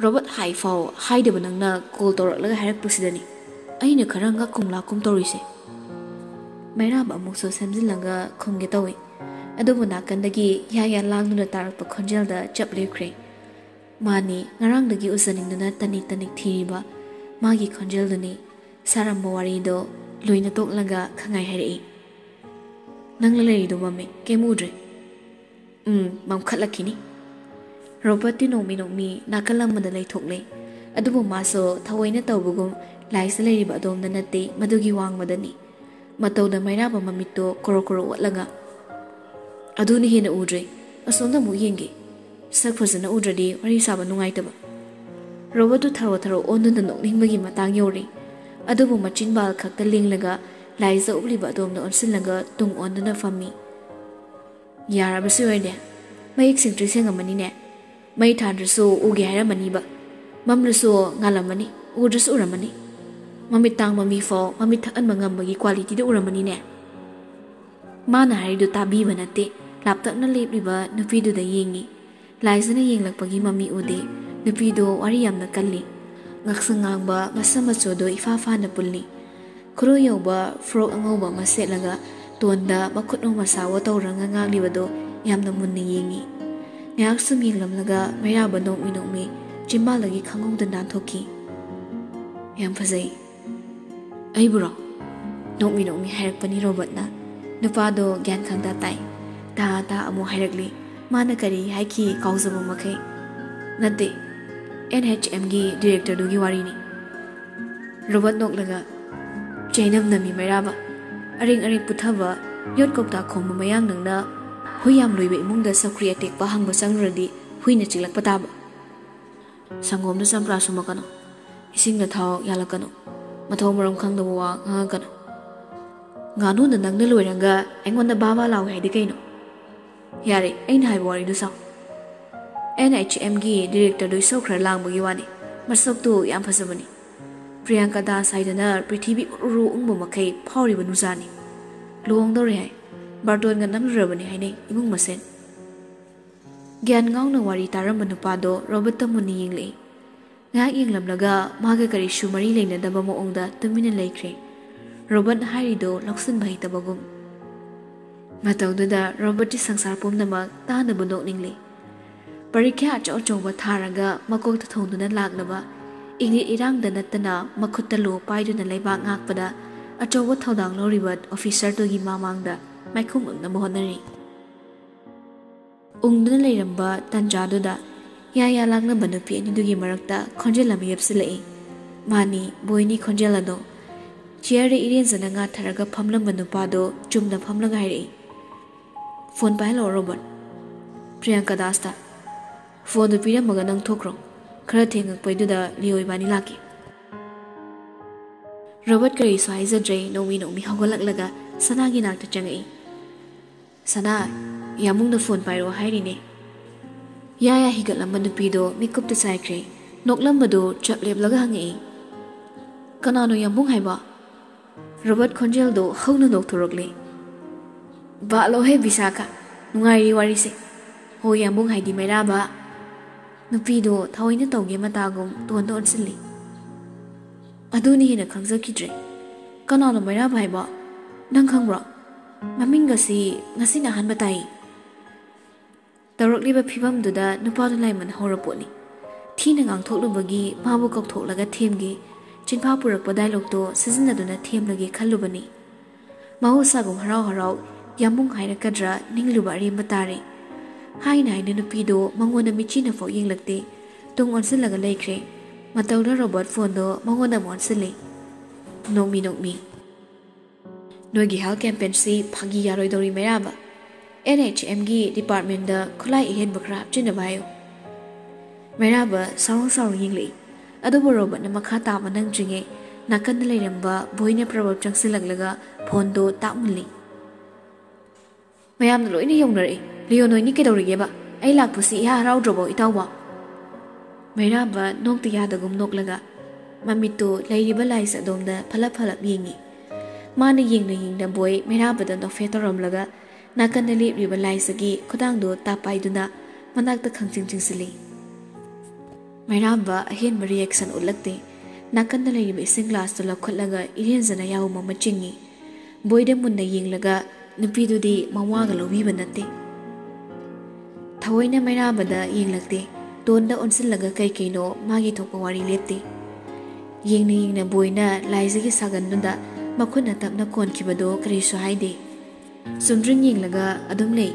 ꯔꯣꯕꯥꯔꯠ ꯍꯥꯏꯐꯥꯎ ꯍꯥꯏꯗꯕ ꯅꯪꯅ ꯀꯣꯜ ꯇꯧꯔꯛꯂꯒ ꯍꯥꯏꯔꯛꯄꯁꯤꯗꯅꯤ ꯑꯩꯅ ꯈꯔ ꯉꯛꯀꯨꯝ ꯂꯥꯛꯀꯨꯝ ꯇꯧꯔꯤꯁꯦ꯫ ꯃꯩꯔꯥꯕ ꯑꯃꯨꯛꯁꯨ ꯁꯦꯝꯖꯤꯜꯂꯒ ꯈꯨꯝꯒꯦ ꯇꯧꯏ꯫ ꯑꯗꯨꯕꯨ ꯅꯥꯀꯟꯗꯒꯤ ꯌꯥ ꯌꯥ ꯂꯥꯡꯗꯨꯅ ꯇꯥꯔꯛꯄ ꯈꯣꯟꯖꯦꯜꯗ ꯆꯞ ꯂꯦꯞꯈ꯭ꯔꯦ꯫ ꯃꯥꯅꯤ, ꯉꯔꯥꯡꯗꯒꯤ ꯎꯖꯅꯤꯡꯗꯨꯅ ꯇꯅꯤꯛ ꯇꯅꯤꯛ ꯊꯤꯔꯤꯕ ꯃꯥꯒꯤ ꯈꯣꯟꯖꯦꯜꯗꯨꯅꯤ꯫ ꯁꯥꯔꯝꯕ ꯋꯥꯔꯤꯗꯣ ꯂꯣꯏꯅ ꯇꯣꯛꯂꯒ ꯈꯪꯉꯥꯏ ꯍꯥꯏꯔꯛꯏ꯫ "ꯅꯪꯂ ꯂꯩꯔꯤꯗꯣ ꯃꯝꯃꯦ, ꯀꯩꯝ ꯎꯗ꯭ꯔꯦ?" ꯎꯝ, ꯃꯝꯈꯠꯂꯛꯈꯤꯅꯤ꯫ ꯔꯣꯕꯔꯠꯇꯤ ꯅꯣꯡꯃꯤ ꯅꯣꯡꯃꯤ ꯅꯥꯀꯜ ꯑꯃꯗ ꯂꯩꯊꯣꯛꯂꯦ꯫ ꯑꯗꯨꯕꯨ ꯃꯥꯁꯨ ꯊꯑꯣꯏꯅ ꯇꯧꯕꯒꯨꯝ ꯂꯥꯏꯁꯇ ꯂꯩꯔꯤꯕ ꯑꯗꯣꯝꯗ ꯅꯠꯇꯦ, ꯃꯗꯨꯒꯤ ꯋꯥꯡꯃꯗꯅꯤ꯫ ꯃꯇꯧꯗ ꯃꯩꯔꯥꯕ ꯃꯃꯤꯠꯇꯣ ꯀꯣꯔꯣ ꯀꯣꯔꯣ ꯑꯣꯠꯂꯒ, "ꯑꯗꯨꯅ ꯍꯦꯟꯅ ꯎꯗ꯭ꯔꯦ꯫ ꯑꯁꯣꯝꯗ ꯑꯃꯨꯛ ꯌꯦꯡꯒꯦ꯫ ꯁꯛ ꯐꯖꯅ ꯎꯗ꯭ꯔꯗꯤ ꯋꯥꯔꯤ ꯁꯥꯕ ꯅꯨꯡꯉꯥꯏꯇꯕ꯫" ꯔꯣꯕꯣꯠꯇꯨ ꯊꯔꯣ ꯊꯔꯣ ꯑꯣꯟꯗꯨꯅ ꯅꯣꯛꯅꯤꯡꯕꯒꯤ ꯃꯇꯥꯡ ꯌꯧꯔꯦ꯫ ꯑꯗꯨꯕꯨ ꯃꯆꯤꯟꯕꯥꯜ ꯈꯛꯇ ꯂꯦꯡꯂꯒ ꯂꯥꯏꯖ ꯎꯞꯂꯤꯕ ꯑꯗꯣꯝꯗ ꯑꯣꯟꯁꯤꯜꯂꯒ ꯇꯨꯡ ꯑꯣꯟꯗꯨꯅ ꯐꯝꯃꯤ꯫ "ꯌꯥꯔꯕꯁꯨ ꯑꯣꯏꯔꯦ꯫ ꯃꯌꯦꯛ ꯁꯦꯡꯇ꯭ꯔꯤ ꯁꯦꯡꯉꯝꯃꯅꯤꯅꯦ꯫ ꯃꯩ ꯊꯥꯟꯗ꯭ꯔꯁꯨ ꯎꯒꯦ ꯍꯥꯏꯔꯝꯃꯅꯤꯕ꯫ ꯃꯝꯂꯁꯨ ꯉꯥꯜꯂꯝꯃꯅꯤ, ꯎꯗ꯭ꯔꯁꯨ ꯎꯔꯝꯃꯅꯤ꯫ ꯃꯃꯤꯠ ꯇꯥꯡꯕ ꯃꯤꯐꯥꯎ ꯃꯃꯤꯠ ꯊꯛꯍꯟꯕ ꯉꯝꯕꯒꯤ ꯀ꯭ꯋꯥꯂꯤꯇꯤꯗ ꯎꯔꯝꯃꯅꯤꯅꯦ꯫" ꯃꯥꯅ ꯍꯥꯏꯔꯤꯗꯨ ꯇꯥꯕꯤꯕ ꯅꯠꯇꯦ, ꯂꯥꯞꯇꯛꯅ ꯂꯦꯞꯂꯤꯕ ꯅꯨꯄꯤꯗꯨꯗ ꯌꯦꯡꯉꯤ꯫ ꯂꯥꯏꯖꯅ ꯌꯦꯡꯂꯛꯄꯒꯤ ꯃꯃꯤ ꯎꯗꯦ꯫ ꯅꯨꯄꯤꯗꯣ ꯋꯥꯔꯤ ꯌꯥꯝꯅ ꯀꯜꯂꯤ꯫ ꯉꯛꯁꯪ ꯉꯥꯡꯕ ꯃꯁꯝ ꯃꯆꯨꯗꯣ ꯏꯐꯥ ꯐꯥꯅ ꯄꯨꯜꯂꯤ꯫ ꯈꯨꯔꯨ ꯌꯧꯕ ꯐ꯭ꯔꯣꯛ ꯑꯉꯧꯕ ꯑꯃ ꯁꯦꯠꯂꯒ ꯇꯣꯟꯗ ꯃꯈꯨꯠꯅꯨ ꯃꯁꯥꯋꯣ ꯇꯧꯔꯒ ꯉꯥꯡꯂꯤꯕꯗꯣ ꯌꯥꯝꯅ ꯃꯨꯟꯅ ꯌꯦꯡꯉꯤ꯫ ꯉꯥꯏꯍꯥꯛ ꯁꯨꯝ ꯌꯦꯡꯂꯝꯂꯒ ꯃꯩꯔꯥꯕ ꯅꯣꯡꯃꯤ ꯅꯣꯡꯃꯤ ꯆꯤꯝꯕꯥꯜꯗꯒꯤ ꯈꯪꯍꯧꯗ ꯅꯥꯟꯊꯣꯛꯈꯤ꯫ "ꯌꯥꯝ ꯐꯖꯩ꯫" "ꯑꯩꯕꯨꯔꯣ?" ꯅꯣꯛꯃꯤ ꯅꯣꯛꯃꯤ ꯍꯥꯏꯔꯛꯄꯅꯤ ꯔꯣꯕꯔꯠꯅ꯫ ꯅꯨꯄꯥꯗꯣ ꯒ꯭ꯌꯥꯟ ꯈꯪꯇꯥ ꯇꯥꯏ꯫ ꯇꯥ ꯇꯥ ꯑꯃꯨꯛ ꯍꯥꯏꯔꯛꯂꯤ꯫ ꯃꯥꯅ ꯀꯔꯤ ꯍꯥꯏꯈꯤ ꯀꯥꯎꯖꯕ ꯃꯈꯩ꯫ "ꯅꯠꯇꯦ, ꯑꯦꯟ ꯑꯩꯆ ꯑꯦꯝꯒꯤ ꯗꯤꯔꯦꯛꯇꯔꯗꯨꯒꯤ ꯋꯥꯔꯤꯅꯤ꯫" ꯔꯣꯕꯔꯠ ꯅꯣꯛꯂꯒ, "ꯆꯩꯅꯝ ꯅꯝꯃꯤ ꯃꯩꯔꯥꯕ꯫ ꯑꯔꯦꯡ ꯑꯔꯦꯡ ꯄꯨꯊꯕ, ꯌꯣꯠ ꯀꯧꯇꯥ ꯈꯣꯝꯕ ꯃꯌꯥꯡ ꯅꯪꯅ ꯍꯨꯏ ꯌꯥꯝ ꯂꯣꯏꯕ ꯏꯃꯨꯡꯗ ꯁꯧꯒ꯭ꯔꯤ ꯑꯇꯦꯛꯄ ꯍꯪꯕ ꯆꯪꯂꯨꯔꯗꯤ ꯍꯨꯏꯅ ꯆꯤꯛꯂꯛꯄ ꯇꯥꯕ꯫ ꯁꯪꯒꯣꯝꯗ ꯆꯝꯄ꯭ꯔꯥ ꯁꯨꯝꯃꯛꯀꯅꯨ, ꯏꯁꯤꯡꯗ ꯊꯥꯎ ꯌꯥꯜꯂꯛꯀꯅꯨ, ꯃꯊꯧ ꯃꯔꯝ ꯈꯪꯗꯕ ꯋꯥ ꯉꯥꯡꯉꯛꯀꯅꯨ꯫ ꯉꯥꯅꯨꯅ ꯅꯪꯅ ꯂꯣꯏꯔꯒ ꯑꯩꯉꯣꯟꯗ ꯕꯥ ꯕꯥ ꯂꯥꯎꯋꯦ ꯍꯥꯏꯗꯤ ꯀꯩꯅꯣ? ꯌꯥꯔꯦ, ꯑꯩꯅ ꯍꯥꯏꯕ ꯋꯥꯔꯤꯗꯨ ꯁꯥꯎ꯫ ꯑꯦꯟ ꯑꯩꯆ ꯑꯦꯝꯒꯤ ꯗꯤꯔꯦꯛꯇꯔꯗꯨ ꯏꯁꯧ ꯈꯔ ꯂꯥꯡꯕꯒꯤ ꯋꯥꯅꯤ꯫ ꯃꯁꯛꯇꯨ ꯌꯥꯝ ꯐꯖꯕꯅꯤ꯫ ꯄ꯭ꯔꯤꯌꯥꯡꯀꯥ ꯗꯥꯟꯁ ꯍꯥꯏꯗꯅ ꯄ꯭ꯔꯤꯊꯤꯕꯤ ꯎꯔꯨꯔꯨ ꯎꯪꯕ ꯃꯈꯩ ꯐꯥꯎꯔꯤꯕ ꯅꯨꯖꯥꯅꯤ꯫ ꯂꯨꯍꯣꯡꯗꯧꯔꯦ ꯍꯥꯏ꯫ ꯕꯥꯔꯇꯣꯟꯒ ꯅꯝꯂꯨꯔꯕꯅꯤ ꯍꯥꯏꯅꯩ ꯏꯃꯨꯡ ꯃꯁꯦꯟ꯫ ꯒ꯭ꯌꯥꯟ ꯉꯥꯎꯅ ꯋꯥꯔꯤ ꯇꯥꯔꯝꯕ ꯅꯨꯄꯥꯗꯣ ꯔꯣꯕꯔꯠꯇ ꯃꯨꯟꯅ ꯌꯦꯡꯂꯛꯏ꯫ ꯉꯥꯏꯍꯥꯛ ꯌꯦꯡꯂꯝꯂꯒ ꯃꯥꯒ ꯀꯔꯤꯁꯨ ꯃꯔꯤ ꯂꯩꯅꯗꯕ ꯃꯑꯣꯡꯗ ꯇꯨꯃꯤꯟꯅ ꯂꯩꯈ꯭ꯔꯦ꯫ ꯔꯣꯕꯔꯠꯅ ꯍꯥꯏꯔꯤꯗꯨ ꯂꯧꯁꯤꯟꯕ ꯍꯩꯇꯕꯒꯨꯝ꯫ ꯃꯇꯧꯗꯨꯗ ꯔꯣꯕꯔꯠꯀꯤ ꯁꯪꯁꯥꯔ ꯄꯨꯝꯅꯃꯛ ꯇꯥꯅꯕ ꯅꯣꯛꯅꯤꯡꯂꯤ꯫ ꯄꯔꯤꯈ꯭ꯌꯥ ꯑꯆꯧ ꯑꯆꯧꯕ ꯊꯥꯔꯒ ꯃꯀꯣꯛꯇ ꯊꯣꯡꯗꯨꯅ ꯂꯥꯛꯂꯕ, ꯏꯪꯂꯤꯛ ꯏꯔꯥꯡꯗ ꯅꯠꯇꯅ ꯃꯈꯨꯠꯇ ꯂꯣ ꯄꯥꯏꯗꯨꯅ ꯂꯩꯕꯥꯛ ꯉꯥꯛꯄꯗ ꯑꯆꯧꯕ ꯊꯧꯗꯥꯡ ꯂꯧꯔꯤꯕ ꯑꯣꯐꯤꯁꯔꯗꯨꯒꯤ ꯃꯃꯥꯡꯗ ꯃꯥꯏꯈꯨꯝ ꯎꯞꯅꯕ ꯍꯣꯠꯅꯔꯤ꯫ ꯎꯪꯗꯨꯅ ꯂꯩꯔꯝꯕ ꯇꯥꯟꯖꯥꯗꯨꯗ ꯌꯥ ꯌꯥ ꯂꯥꯡꯂꯝꯕ ꯅꯨꯄꯤ ꯑꯅꯤꯗꯨꯒꯤ ꯃꯔꯛꯇ ꯈꯣꯟꯖꯦꯜ ꯑꯃ ꯌꯦꯞꯁꯤꯜꯂꯛꯏ꯫ ꯃꯥꯅꯤ, ꯕꯣꯏꯅꯤ ꯈꯣꯟꯖꯦꯜ ꯑꯗꯣ꯫ ꯆꯤꯌꯔꯗ ꯏꯔꯦꯟꯖꯅ ꯉꯥꯊꯔꯒ ꯐꯝꯂꯝꯕ ꯅꯨꯄꯥꯗꯣ ꯆꯨꯝꯅ ꯐꯝꯂꯒ ꯍꯥꯏꯔꯛꯏ, "ꯐꯣꯟ ꯄꯥꯏꯍꯜꯂꯛꯑꯣ, ꯔꯣꯕꯔꯠ꯫ ꯄ꯭ꯔꯤꯌꯥꯡꯀꯥ ꯗꯥꯁꯇ꯫ ꯐꯣꯟꯗꯨ ꯄꯤꯔꯝꯃꯒ ꯅꯪ ꯊꯣꯛꯈ꯭ꯔꯣ꯫ ꯈꯔ ꯊꯦꯡꯉꯛꯄꯩꯗꯨꯗ ꯂꯤꯑꯣ ꯏꯕꯥꯅꯤ ꯂꯥꯛꯀꯦ꯫" ꯔꯣꯕꯔꯠ ꯀꯔꯤꯁꯨ ꯍꯥꯏꯖꯗ꯭ꯔꯦ, ꯅꯣꯡꯃꯤ ꯅꯣꯡꯃꯤ ꯍꯧꯒꯠꯂꯛꯂꯒ ꯁꯅꯥꯒꯤ ꯅꯥꯛꯇ ꯆꯪꯉꯛꯏ꯫ "ꯁꯅꯥ, ꯌꯥꯝꯕꯨꯡꯅ ꯐꯣꯟ ꯄꯥꯏꯔꯛꯑꯣ ꯍꯥꯏꯔꯤꯅꯦ꯫" ꯌꯥ ꯌꯥ ꯍꯤꯒꯠꯂꯝꯕ ꯅꯨꯄꯤꯗꯣ ꯃꯤꯀꯨꯞꯇ ꯆꯥꯏꯈ꯭ꯔꯦ꯫ ꯅꯣꯛꯂꯝꯕꯗꯣ ꯆꯞ ꯂꯦꯞꯂꯒ ꯍꯪꯉꯛꯏ, "ꯀꯅꯥꯅꯣ ꯌꯥꯝꯕꯨꯡ ꯍꯥꯏꯕ?" ꯔꯣꯕꯔꯠ ꯈꯣꯟꯖꯦꯜꯗꯣ ꯍꯧꯅ ꯅꯣꯛꯊꯣꯔꯛꯂꯦ꯫ "ꯕꯥꯂꯣꯍꯦ ꯕꯤꯁꯥꯈꯥ, ꯅꯨꯡꯉꯥꯏꯔꯤ ꯋꯥꯔꯤꯁꯦ꯫ ꯍꯣ, ꯌꯥꯝꯕꯨꯡ ꯍꯥꯏꯗꯤ ꯃꯩꯔꯥꯕ꯫" ꯅꯨꯄꯤꯗꯣ ꯊꯑꯣꯏꯅ ꯇꯧꯒꯦ ꯃꯇꯥꯒꯨꯝ ꯇꯣꯟꯗ ꯑꯣꯟꯁꯤꯜꯂꯤ꯫ "ꯑꯗꯨꯅꯤ ꯍꯦꯟꯅ ꯈꯪꯖꯈꯤꯗ꯭ꯔꯦ꯫ ꯀꯅꯥꯅꯣ ꯃꯩꯔꯥꯕ ꯍꯥꯏꯕꯣ? ꯅꯪ ꯈꯪꯕ꯭ꯔꯣ? ꯃꯃꯤꯡꯒꯁꯤ ꯉꯁꯤꯅ ꯑꯍꯥꯟꯕ ꯇꯥꯏ꯫" ꯇꯧꯔꯛꯂꯤꯕ ꯐꯤꯕꯝꯗꯨꯗ ꯅꯨꯄꯥꯗꯨ ꯂꯥꯏꯃꯟ ꯍꯧꯔꯄꯣꯠꯅꯤ꯫ ꯊꯤꯅ ꯉꯥꯡꯊꯣꯛꯂꯨꯕꯒꯤ ꯃꯥꯕꯨ ꯀꯧꯊꯣꯛꯂꯒ ꯊꯦꯝꯒꯦ, ꯆꯤꯟꯐꯥ ꯄꯨꯔꯛꯄ ꯗꯥꯏꯂꯣꯛꯇꯣ ꯁꯤꯖꯤꯟꯅꯗꯨꯅ ꯊꯦꯝꯂꯒꯦ ꯈꯜꯂꯨꯕꯅꯤ꯫ ꯃꯍꯧꯁꯥꯒꯨꯝ ꯍꯔꯥꯎ ꯍꯔꯥꯎ ꯌꯥꯝꯕꯨꯡ ꯍꯥꯏꯔꯛꯀꯗ꯭ꯔꯥ ꯅꯤꯡꯂꯨꯕ ꯑꯔꯦꯝꯕ ꯇꯥꯔꯦ꯫ ꯍꯥꯏꯅ ꯍꯥꯏꯅ ꯅꯨꯄꯤꯗꯣ ꯃꯉꯣꯟꯗ ꯃꯤꯠꯆꯤꯅꯐꯥꯎ ꯌꯦꯡꯂꯛꯇꯦ꯫ ꯇꯨꯡ ꯑꯣꯟꯁꯤꯜꯂꯒ ꯂꯩꯈ꯭ꯔꯦ꯫ ꯃꯇꯧꯗ ꯔꯣꯕꯔꯠ ꯐꯣꯟꯗꯣ ꯃꯉꯣꯟꯗ ꯑꯃꯨꯛ ꯑꯣꯟꯁꯤꯜꯂꯦ꯫ ꯅꯣꯛꯃꯤ ꯅꯣꯛꯃꯤ꯫ "ꯅꯣꯏꯒꯤ ꯍꯦꯜꯊ ꯀꯦꯝꯄꯦꯟꯁꯤ ꯐꯥꯒꯤ ꯌꯥꯔꯣꯏꯗꯧꯔꯤ ꯃꯩꯔꯥꯕ꯫ ꯑꯦꯟ ꯑꯩꯆ ꯑꯦꯝꯒꯤ ꯗꯤꯄꯥꯔꯠꯃꯦꯟꯗ ꯈꯨꯠꯂꯥꯏ ꯑꯍꯦꯟꯕ ꯈꯔ ꯍꯥꯞꯆꯤꯟꯅꯕ ꯍꯥꯏꯌꯨ꯫" ꯃꯩꯔꯥꯕ ꯁꯥꯎꯔꯣꯡ ꯁꯥꯎꯔꯣꯡ ꯌꯦꯡꯂꯛꯏ꯫ ꯑꯗꯨꯕꯨ ꯔꯣꯕꯔꯠꯅ ꯃꯈꯥ ꯇꯥꯕ ꯅꯪꯗ꯭ꯔꯤꯉꯩ ꯅꯥꯀꯟꯗ ꯂꯩꯔꯝꯕ ꯕꯣꯏꯅ ꯄ꯭ꯔꯕꯞ ꯆꯪꯁꯤꯜꯂꯛꯂꯒ ꯐꯣꯟꯗꯣ ꯇꯥꯛ ꯃꯨꯜꯂꯤ꯫ "ꯃꯌꯥꯝꯅ ꯂꯣꯏꯅ ꯌꯧꯅꯔꯛꯏ꯫ ꯂꯤꯑꯣ, ꯅꯣꯏꯅꯤ ꯀꯩꯗꯧꯔꯤꯒꯦꯕ? ꯑꯩ ꯂꯥꯛꯄꯁꯤ ꯏꯍꯥ ꯍꯔꯥꯎꯗ꯭ꯔꯕꯣ, ꯏꯇꯥꯎꯕ?" ꯃꯩꯔꯥꯕ ꯅꯣꯛꯇ ꯌꯥꯗꯒꯨꯝ ꯅꯣꯛꯂꯒ ꯃꯃꯤꯠꯇꯨ ꯂꯩꯔꯤꯕ ꯂꯥꯏꯁ ꯑꯗꯣꯝꯗ ꯐꯂꯞ ꯐꯂꯞ ꯌꯦꯡꯉꯤ꯫ ꯃꯥꯅ ꯌꯦꯡꯅ ꯌꯦꯡꯅ ꯕꯣꯏ ꯃꯩꯔꯥꯕꯗ ꯅꯣꯛꯐꯦꯠ ꯇꯧꯔꯝꯂꯒ ꯅꯥꯀꯟꯗ ꯂꯦꯞꯂꯤꯕ ꯂꯥꯏꯁꯒꯤ ꯈꯨꯗꯥꯡꯗꯨ ꯇꯥꯞ ꯄꯥꯏꯗꯨꯅ ꯃꯅꯥꯛꯇ ꯈꯪꯆꯤꯡ ꯆꯤꯡꯁꯤꯜꯂꯤ꯫ ꯃꯩꯔꯥꯕ ꯑꯍꯦꯟꯕ ꯔꯤꯌꯦꯛꯁꯟ ꯎꯠꯂꯛꯇꯦ꯫ ꯅꯥꯀꯟꯗ ꯂꯩꯔꯤꯕ ꯏꯁꯤꯡ ꯒ꯭ꯂꯥꯁꯇꯨ ꯂꯧꯈꯠꯂꯒ ꯏꯔꯦꯟꯖꯅ ꯌꯥꯍꯨꯝ ꯑꯃ ꯆꯤꯡꯉꯤ꯫ ꯕꯣꯏꯗ ꯃꯨꯟꯅ ꯌꯦꯡꯂꯒ ꯅꯨꯄꯤꯗꯨꯗꯤ ꯃꯋꯥꯒ ꯂꯧꯕꯤꯕ ꯅꯠꯇꯦ꯫ ꯊꯑꯣꯏꯅ ꯃꯩꯔꯥꯕꯗ ꯌꯦꯡꯂꯛꯇꯦ꯫ ꯇꯣꯟꯗ ꯑꯣꯟꯁꯤꯜꯂꯒ ꯀꯩ ꯀꯩꯅꯣ ꯃꯥꯒꯤ ꯊꯣꯛꯄ ꯋꯥꯔꯤ ꯂꯦꯞꯇꯦ꯫ ꯌꯦꯡꯅ ꯌꯦꯡꯅ ꯕꯣꯏꯅ ꯂꯥꯏꯖꯒꯤ ꯁꯥꯒꯟꯗꯨꯗ ꯃꯈꯨꯠꯅ ꯇꯞꯅ ꯀꯣꯟꯈꯤꯕꯗꯣ ꯀꯔꯤꯁꯨ ꯍꯥꯏꯗꯦ꯫ ꯆꯨꯝꯗ꯭ꯔꯤꯡ ꯌꯦꯡꯂꯒ ꯑꯗꯨꯝ ꯂꯩ꯫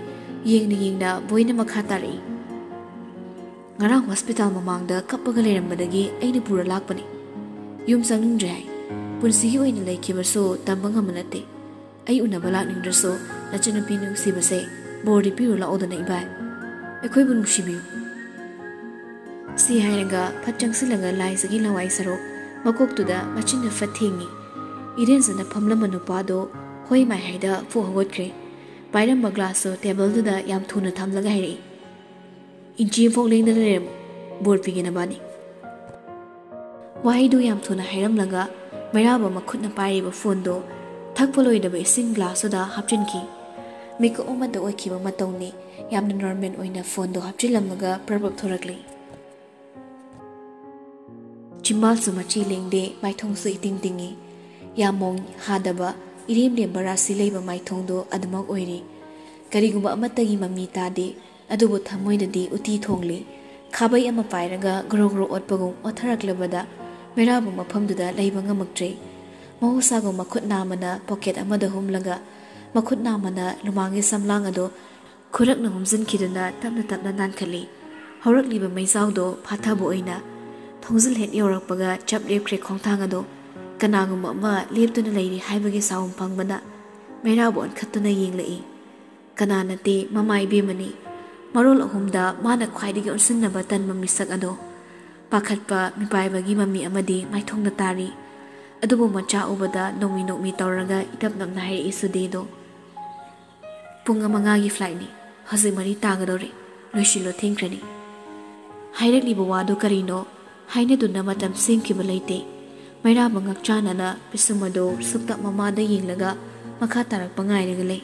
ꯌꯦꯡꯅ ꯌꯦꯡꯅ ꯕꯣꯏꯅ ꯃꯈꯥ ꯇꯥꯔꯛꯏ꯫ "ꯉꯔꯥꯡ ꯍꯣꯁꯄꯤꯇꯥꯜ ꯃꯃꯥꯡꯗ ꯀꯞꯄꯒ ꯂꯩꯔꯝꯕꯗꯒꯤ ꯑꯩꯅ ꯄꯨꯔ ꯂꯥꯛꯄꯅꯤ꯫ ꯌꯨꯝ ꯆꯪꯅꯤꯡꯗ꯭ꯔꯦ ꯍꯥꯏ꯫ ꯄꯨꯟꯁꯤꯒꯤ ꯑꯣꯏꯅ ꯂꯩꯈꯤꯕꯁꯨ ꯇꯝꯕ ꯉꯝꯕ ꯅꯠꯇꯦ꯫ ꯑꯩ ꯎꯅꯕ ꯂꯥꯛꯅꯤꯡꯗ꯭ꯔꯁꯨ ꯅꯆꯟꯅꯨꯄꯤ ꯅꯨꯡꯁꯤꯕꯁꯦ ꯕꯣꯔꯗꯤ ꯄꯤꯔꯨ ꯂꯥꯛꯑꯣꯗꯅ ꯏꯕꯥꯏ꯫ ꯑꯩꯈꯣꯏꯕꯨ ꯅꯨꯡꯁꯤꯕꯤꯌꯨ꯫" ꯁꯤ ꯍꯥꯏꯔꯒ ꯐꯠ ꯆꯪꯁꯤꯜꯂꯒ ꯂꯥꯏꯖꯒꯤ ꯂꯋꯥꯏ ꯁꯔꯨꯛ ꯃꯀꯣꯛꯇꯨꯗ ꯃꯆꯤꯟꯅ ꯐꯠ ꯊꯦꯡꯉꯤ꯫ ꯏꯔꯦꯟꯖꯅ ꯐꯝꯂꯝꯕ ꯅꯨꯄꯥꯗꯣ ꯍꯣꯏ ꯃꯥꯏ ꯍꯥꯏꯗ ꯐꯨ ꯍꯧꯒꯠꯈ꯭ꯔꯦ꯫ ꯄꯥꯏꯔꯝꯕ ꯒ꯭ꯂꯥꯁꯁꯨ ꯇꯦꯕꯜꯗꯨꯗ ꯌꯥꯝ ꯊꯨꯅ ꯊꯝꯂꯒ ꯍꯥꯏꯔꯛꯏ, "ꯏꯟꯆꯤ ꯑꯃꯐꯥꯎ ꯂꯦꯡꯗꯅ ꯂꯩꯔꯝꯃꯨ, ꯕꯣꯔ ꯄꯤꯒꯦ ꯅꯕꯥꯅꯤ꯫" ꯋꯥꯍꯩꯗꯨ ꯌꯥꯝ ꯊꯨꯅ ꯍꯥꯏꯔꯝꯂꯒ ꯃꯩꯔꯥꯕ ꯃꯈꯨꯠꯅ ꯄꯥꯏꯔꯤꯕ ꯐꯣꯟꯗꯣ ꯊꯛꯄ ꯂꯣꯏꯗꯕ ꯏꯁꯤꯡ ꯒ꯭ꯂꯥꯁꯇꯨꯗ ꯍꯥꯞꯆꯤꯟꯈꯤ꯫ ꯃꯤꯀꯨꯞ ꯑꯃꯗ ꯑꯣꯏꯈꯤꯕ ꯃꯇꯧꯅꯤ꯫ ꯌꯥꯝꯅ ꯅꯣꯔꯃꯦꯜ ꯑꯣꯏꯅ ꯐꯣꯟꯗꯣ ꯍꯥꯞꯆꯤꯜꯂꯝꯂꯒ ꯄ꯭ꯔꯞ ꯄ꯭ꯔꯞ ꯊꯣꯔꯛꯂꯤ꯫ ꯆꯤꯝꯕꯥꯜꯁꯨ ꯃꯆꯤ ꯂꯦꯡꯗꯦ, ꯃꯥꯏꯊꯣꯡꯁꯨ ꯏꯇꯤꯡ ꯇꯤꯡꯉꯤ꯫ ꯌꯥꯝ ꯃꯣꯡ ꯍꯥꯗꯕ, ꯏꯔꯦꯝ ꯂꯦꯝꯕ ꯔꯥꯁꯤ ꯂꯩꯕ ꯃꯥꯏꯊꯣꯡꯗꯣ ꯑꯗꯨꯃꯛ ꯑꯣꯏꯔꯤ꯫ ꯀꯔꯤꯒꯨꯝꯕ ꯑꯃꯠꯇꯒꯤ ꯃꯃꯤ ꯇꯥꯗꯦ, ꯑꯗꯨꯕꯨ ꯊꯃꯣꯏꯗꯗꯤ ꯎꯇꯤ ꯊꯣꯡꯂꯤ꯫ ꯈꯥꯕꯩ ꯑꯃ ꯄꯥꯏꯔꯒ ꯒ꯭ꯔꯣ ꯒ꯭ꯔꯣ ꯑꯣꯠꯄꯒꯨꯝ ꯑꯣꯠꯊꯔꯛꯂꯕꯗ ꯃꯩꯔꯥꯕ ꯃꯐꯝꯗꯨꯗ ꯂꯩꯕ ꯉꯝꯃꯛꯇ꯭ꯔꯦ꯫ ꯃꯍꯧꯁꯥꯒꯨꯝ ꯃꯈꯨꯠ ꯅꯥꯝꯃꯅ ꯄꯣꯀꯦꯠ ꯑꯃꯗ ꯍꯨꯝꯂꯒ ꯃꯈꯨꯠ ꯅꯥꯝꯃꯅ ꯂꯨꯃꯥꯡꯒꯤ ꯁꯝꯂꯥꯡ ꯑꯗꯨ ꯈꯨꯔꯛꯅ ꯍꯨꯝꯖꯤꯟꯈꯤꯗꯨꯅ ꯇꯞꯅ ꯇꯞꯅ ꯅꯥꯟꯈꯠꯂꯤ꯫ ꯍꯧꯔꯛꯂꯤꯕ ꯃꯩꯖꯥꯎꯗꯣ ꯐꯥꯊꯕ ꯑꯣꯏꯅ ꯊꯣꯡꯖꯤꯜ ꯍꯦꯛ ꯌꯧꯔꯛꯄꯒ ꯆꯞ ꯂꯦꯞꯈ꯭ꯔꯦ ꯈꯣꯡꯊꯥꯡ ꯑꯗꯣ꯫ ꯀꯅꯥꯒꯨꯝꯕ ꯑꯃ ꯂꯦꯞꯇꯨꯅ ꯂꯩꯔꯤ ꯍꯥꯏꯕꯒꯤ ꯁꯥꯎꯝ ꯐꯪꯕꯅ ꯃꯩꯔꯥꯕꯨ ꯑꯣꯟꯈꯠꯇꯨꯅ ꯌꯦꯡꯂꯛꯏ꯫ ꯀꯅꯥ ꯅꯠꯇꯦ, ꯃꯃꯥ ꯏꯕꯦꯝꯃꯅꯤ꯫ ꯃꯔꯣꯜ ꯑꯍꯨꯝꯗ ꯃꯥꯅ ꯈ꯭ꯋꯥꯏꯗꯒꯤ ꯑꯣꯟꯁꯤꯟꯅꯕ ꯇꯟꯕ ꯃꯤꯁꯛ ꯑꯗꯣ꯫ ꯄꯥꯈꯠꯄ, ꯃꯤꯄꯥꯏꯕꯒꯤ ꯃꯃꯤ ꯑꯃꯗꯤ ꯃꯥꯏꯊꯣꯡꯗ ꯇꯥꯔꯤ꯫ ꯑꯗꯨꯕꯨ ꯃꯆꯥ ꯎꯕꯗ ꯅꯣꯛꯃꯤ ꯅꯣꯛꯃꯤ ꯇꯧꯔꯒ ꯏꯇꯞ ꯅꯞꯅ ꯍꯥꯏꯔꯛꯏ ꯁꯨꯗꯦꯗꯣ꯫ "ꯄꯨꯡ ꯑꯃ ꯉꯥꯒꯤ ꯐ꯭ꯂꯥꯏꯠꯅꯤ꯫ ꯍꯧꯖꯤꯛ ꯃꯔꯤ ꯇꯥꯒꯗꯧꯔꯦ꯫ ꯂꯣꯏꯁꯤꯜꯂꯣ, ꯊꯦꯡꯈ꯭ꯔꯅꯤ꯫" ꯍꯥꯏꯔꯛꯂꯤꯕ ꯋꯥꯗꯨ ꯀꯔꯤꯅꯣ ꯍꯥꯏꯅꯗꯨꯅ ꯃꯇꯝ ꯁꯦꯝꯈꯤꯕ ꯂꯩꯇꯦ꯫ ꯃꯩꯔꯥꯕ ꯉꯛꯆꯥꯟꯅꯅ ꯄꯤꯁꯨꯝ ꯑꯗꯨ ꯁꯨꯛꯇ ꯃꯃꯥꯗ ꯌꯦꯡꯂꯒ ꯃꯈꯥ ꯇꯥꯔꯛꯄ ꯉꯥꯏꯔꯒ ꯂꯩ꯫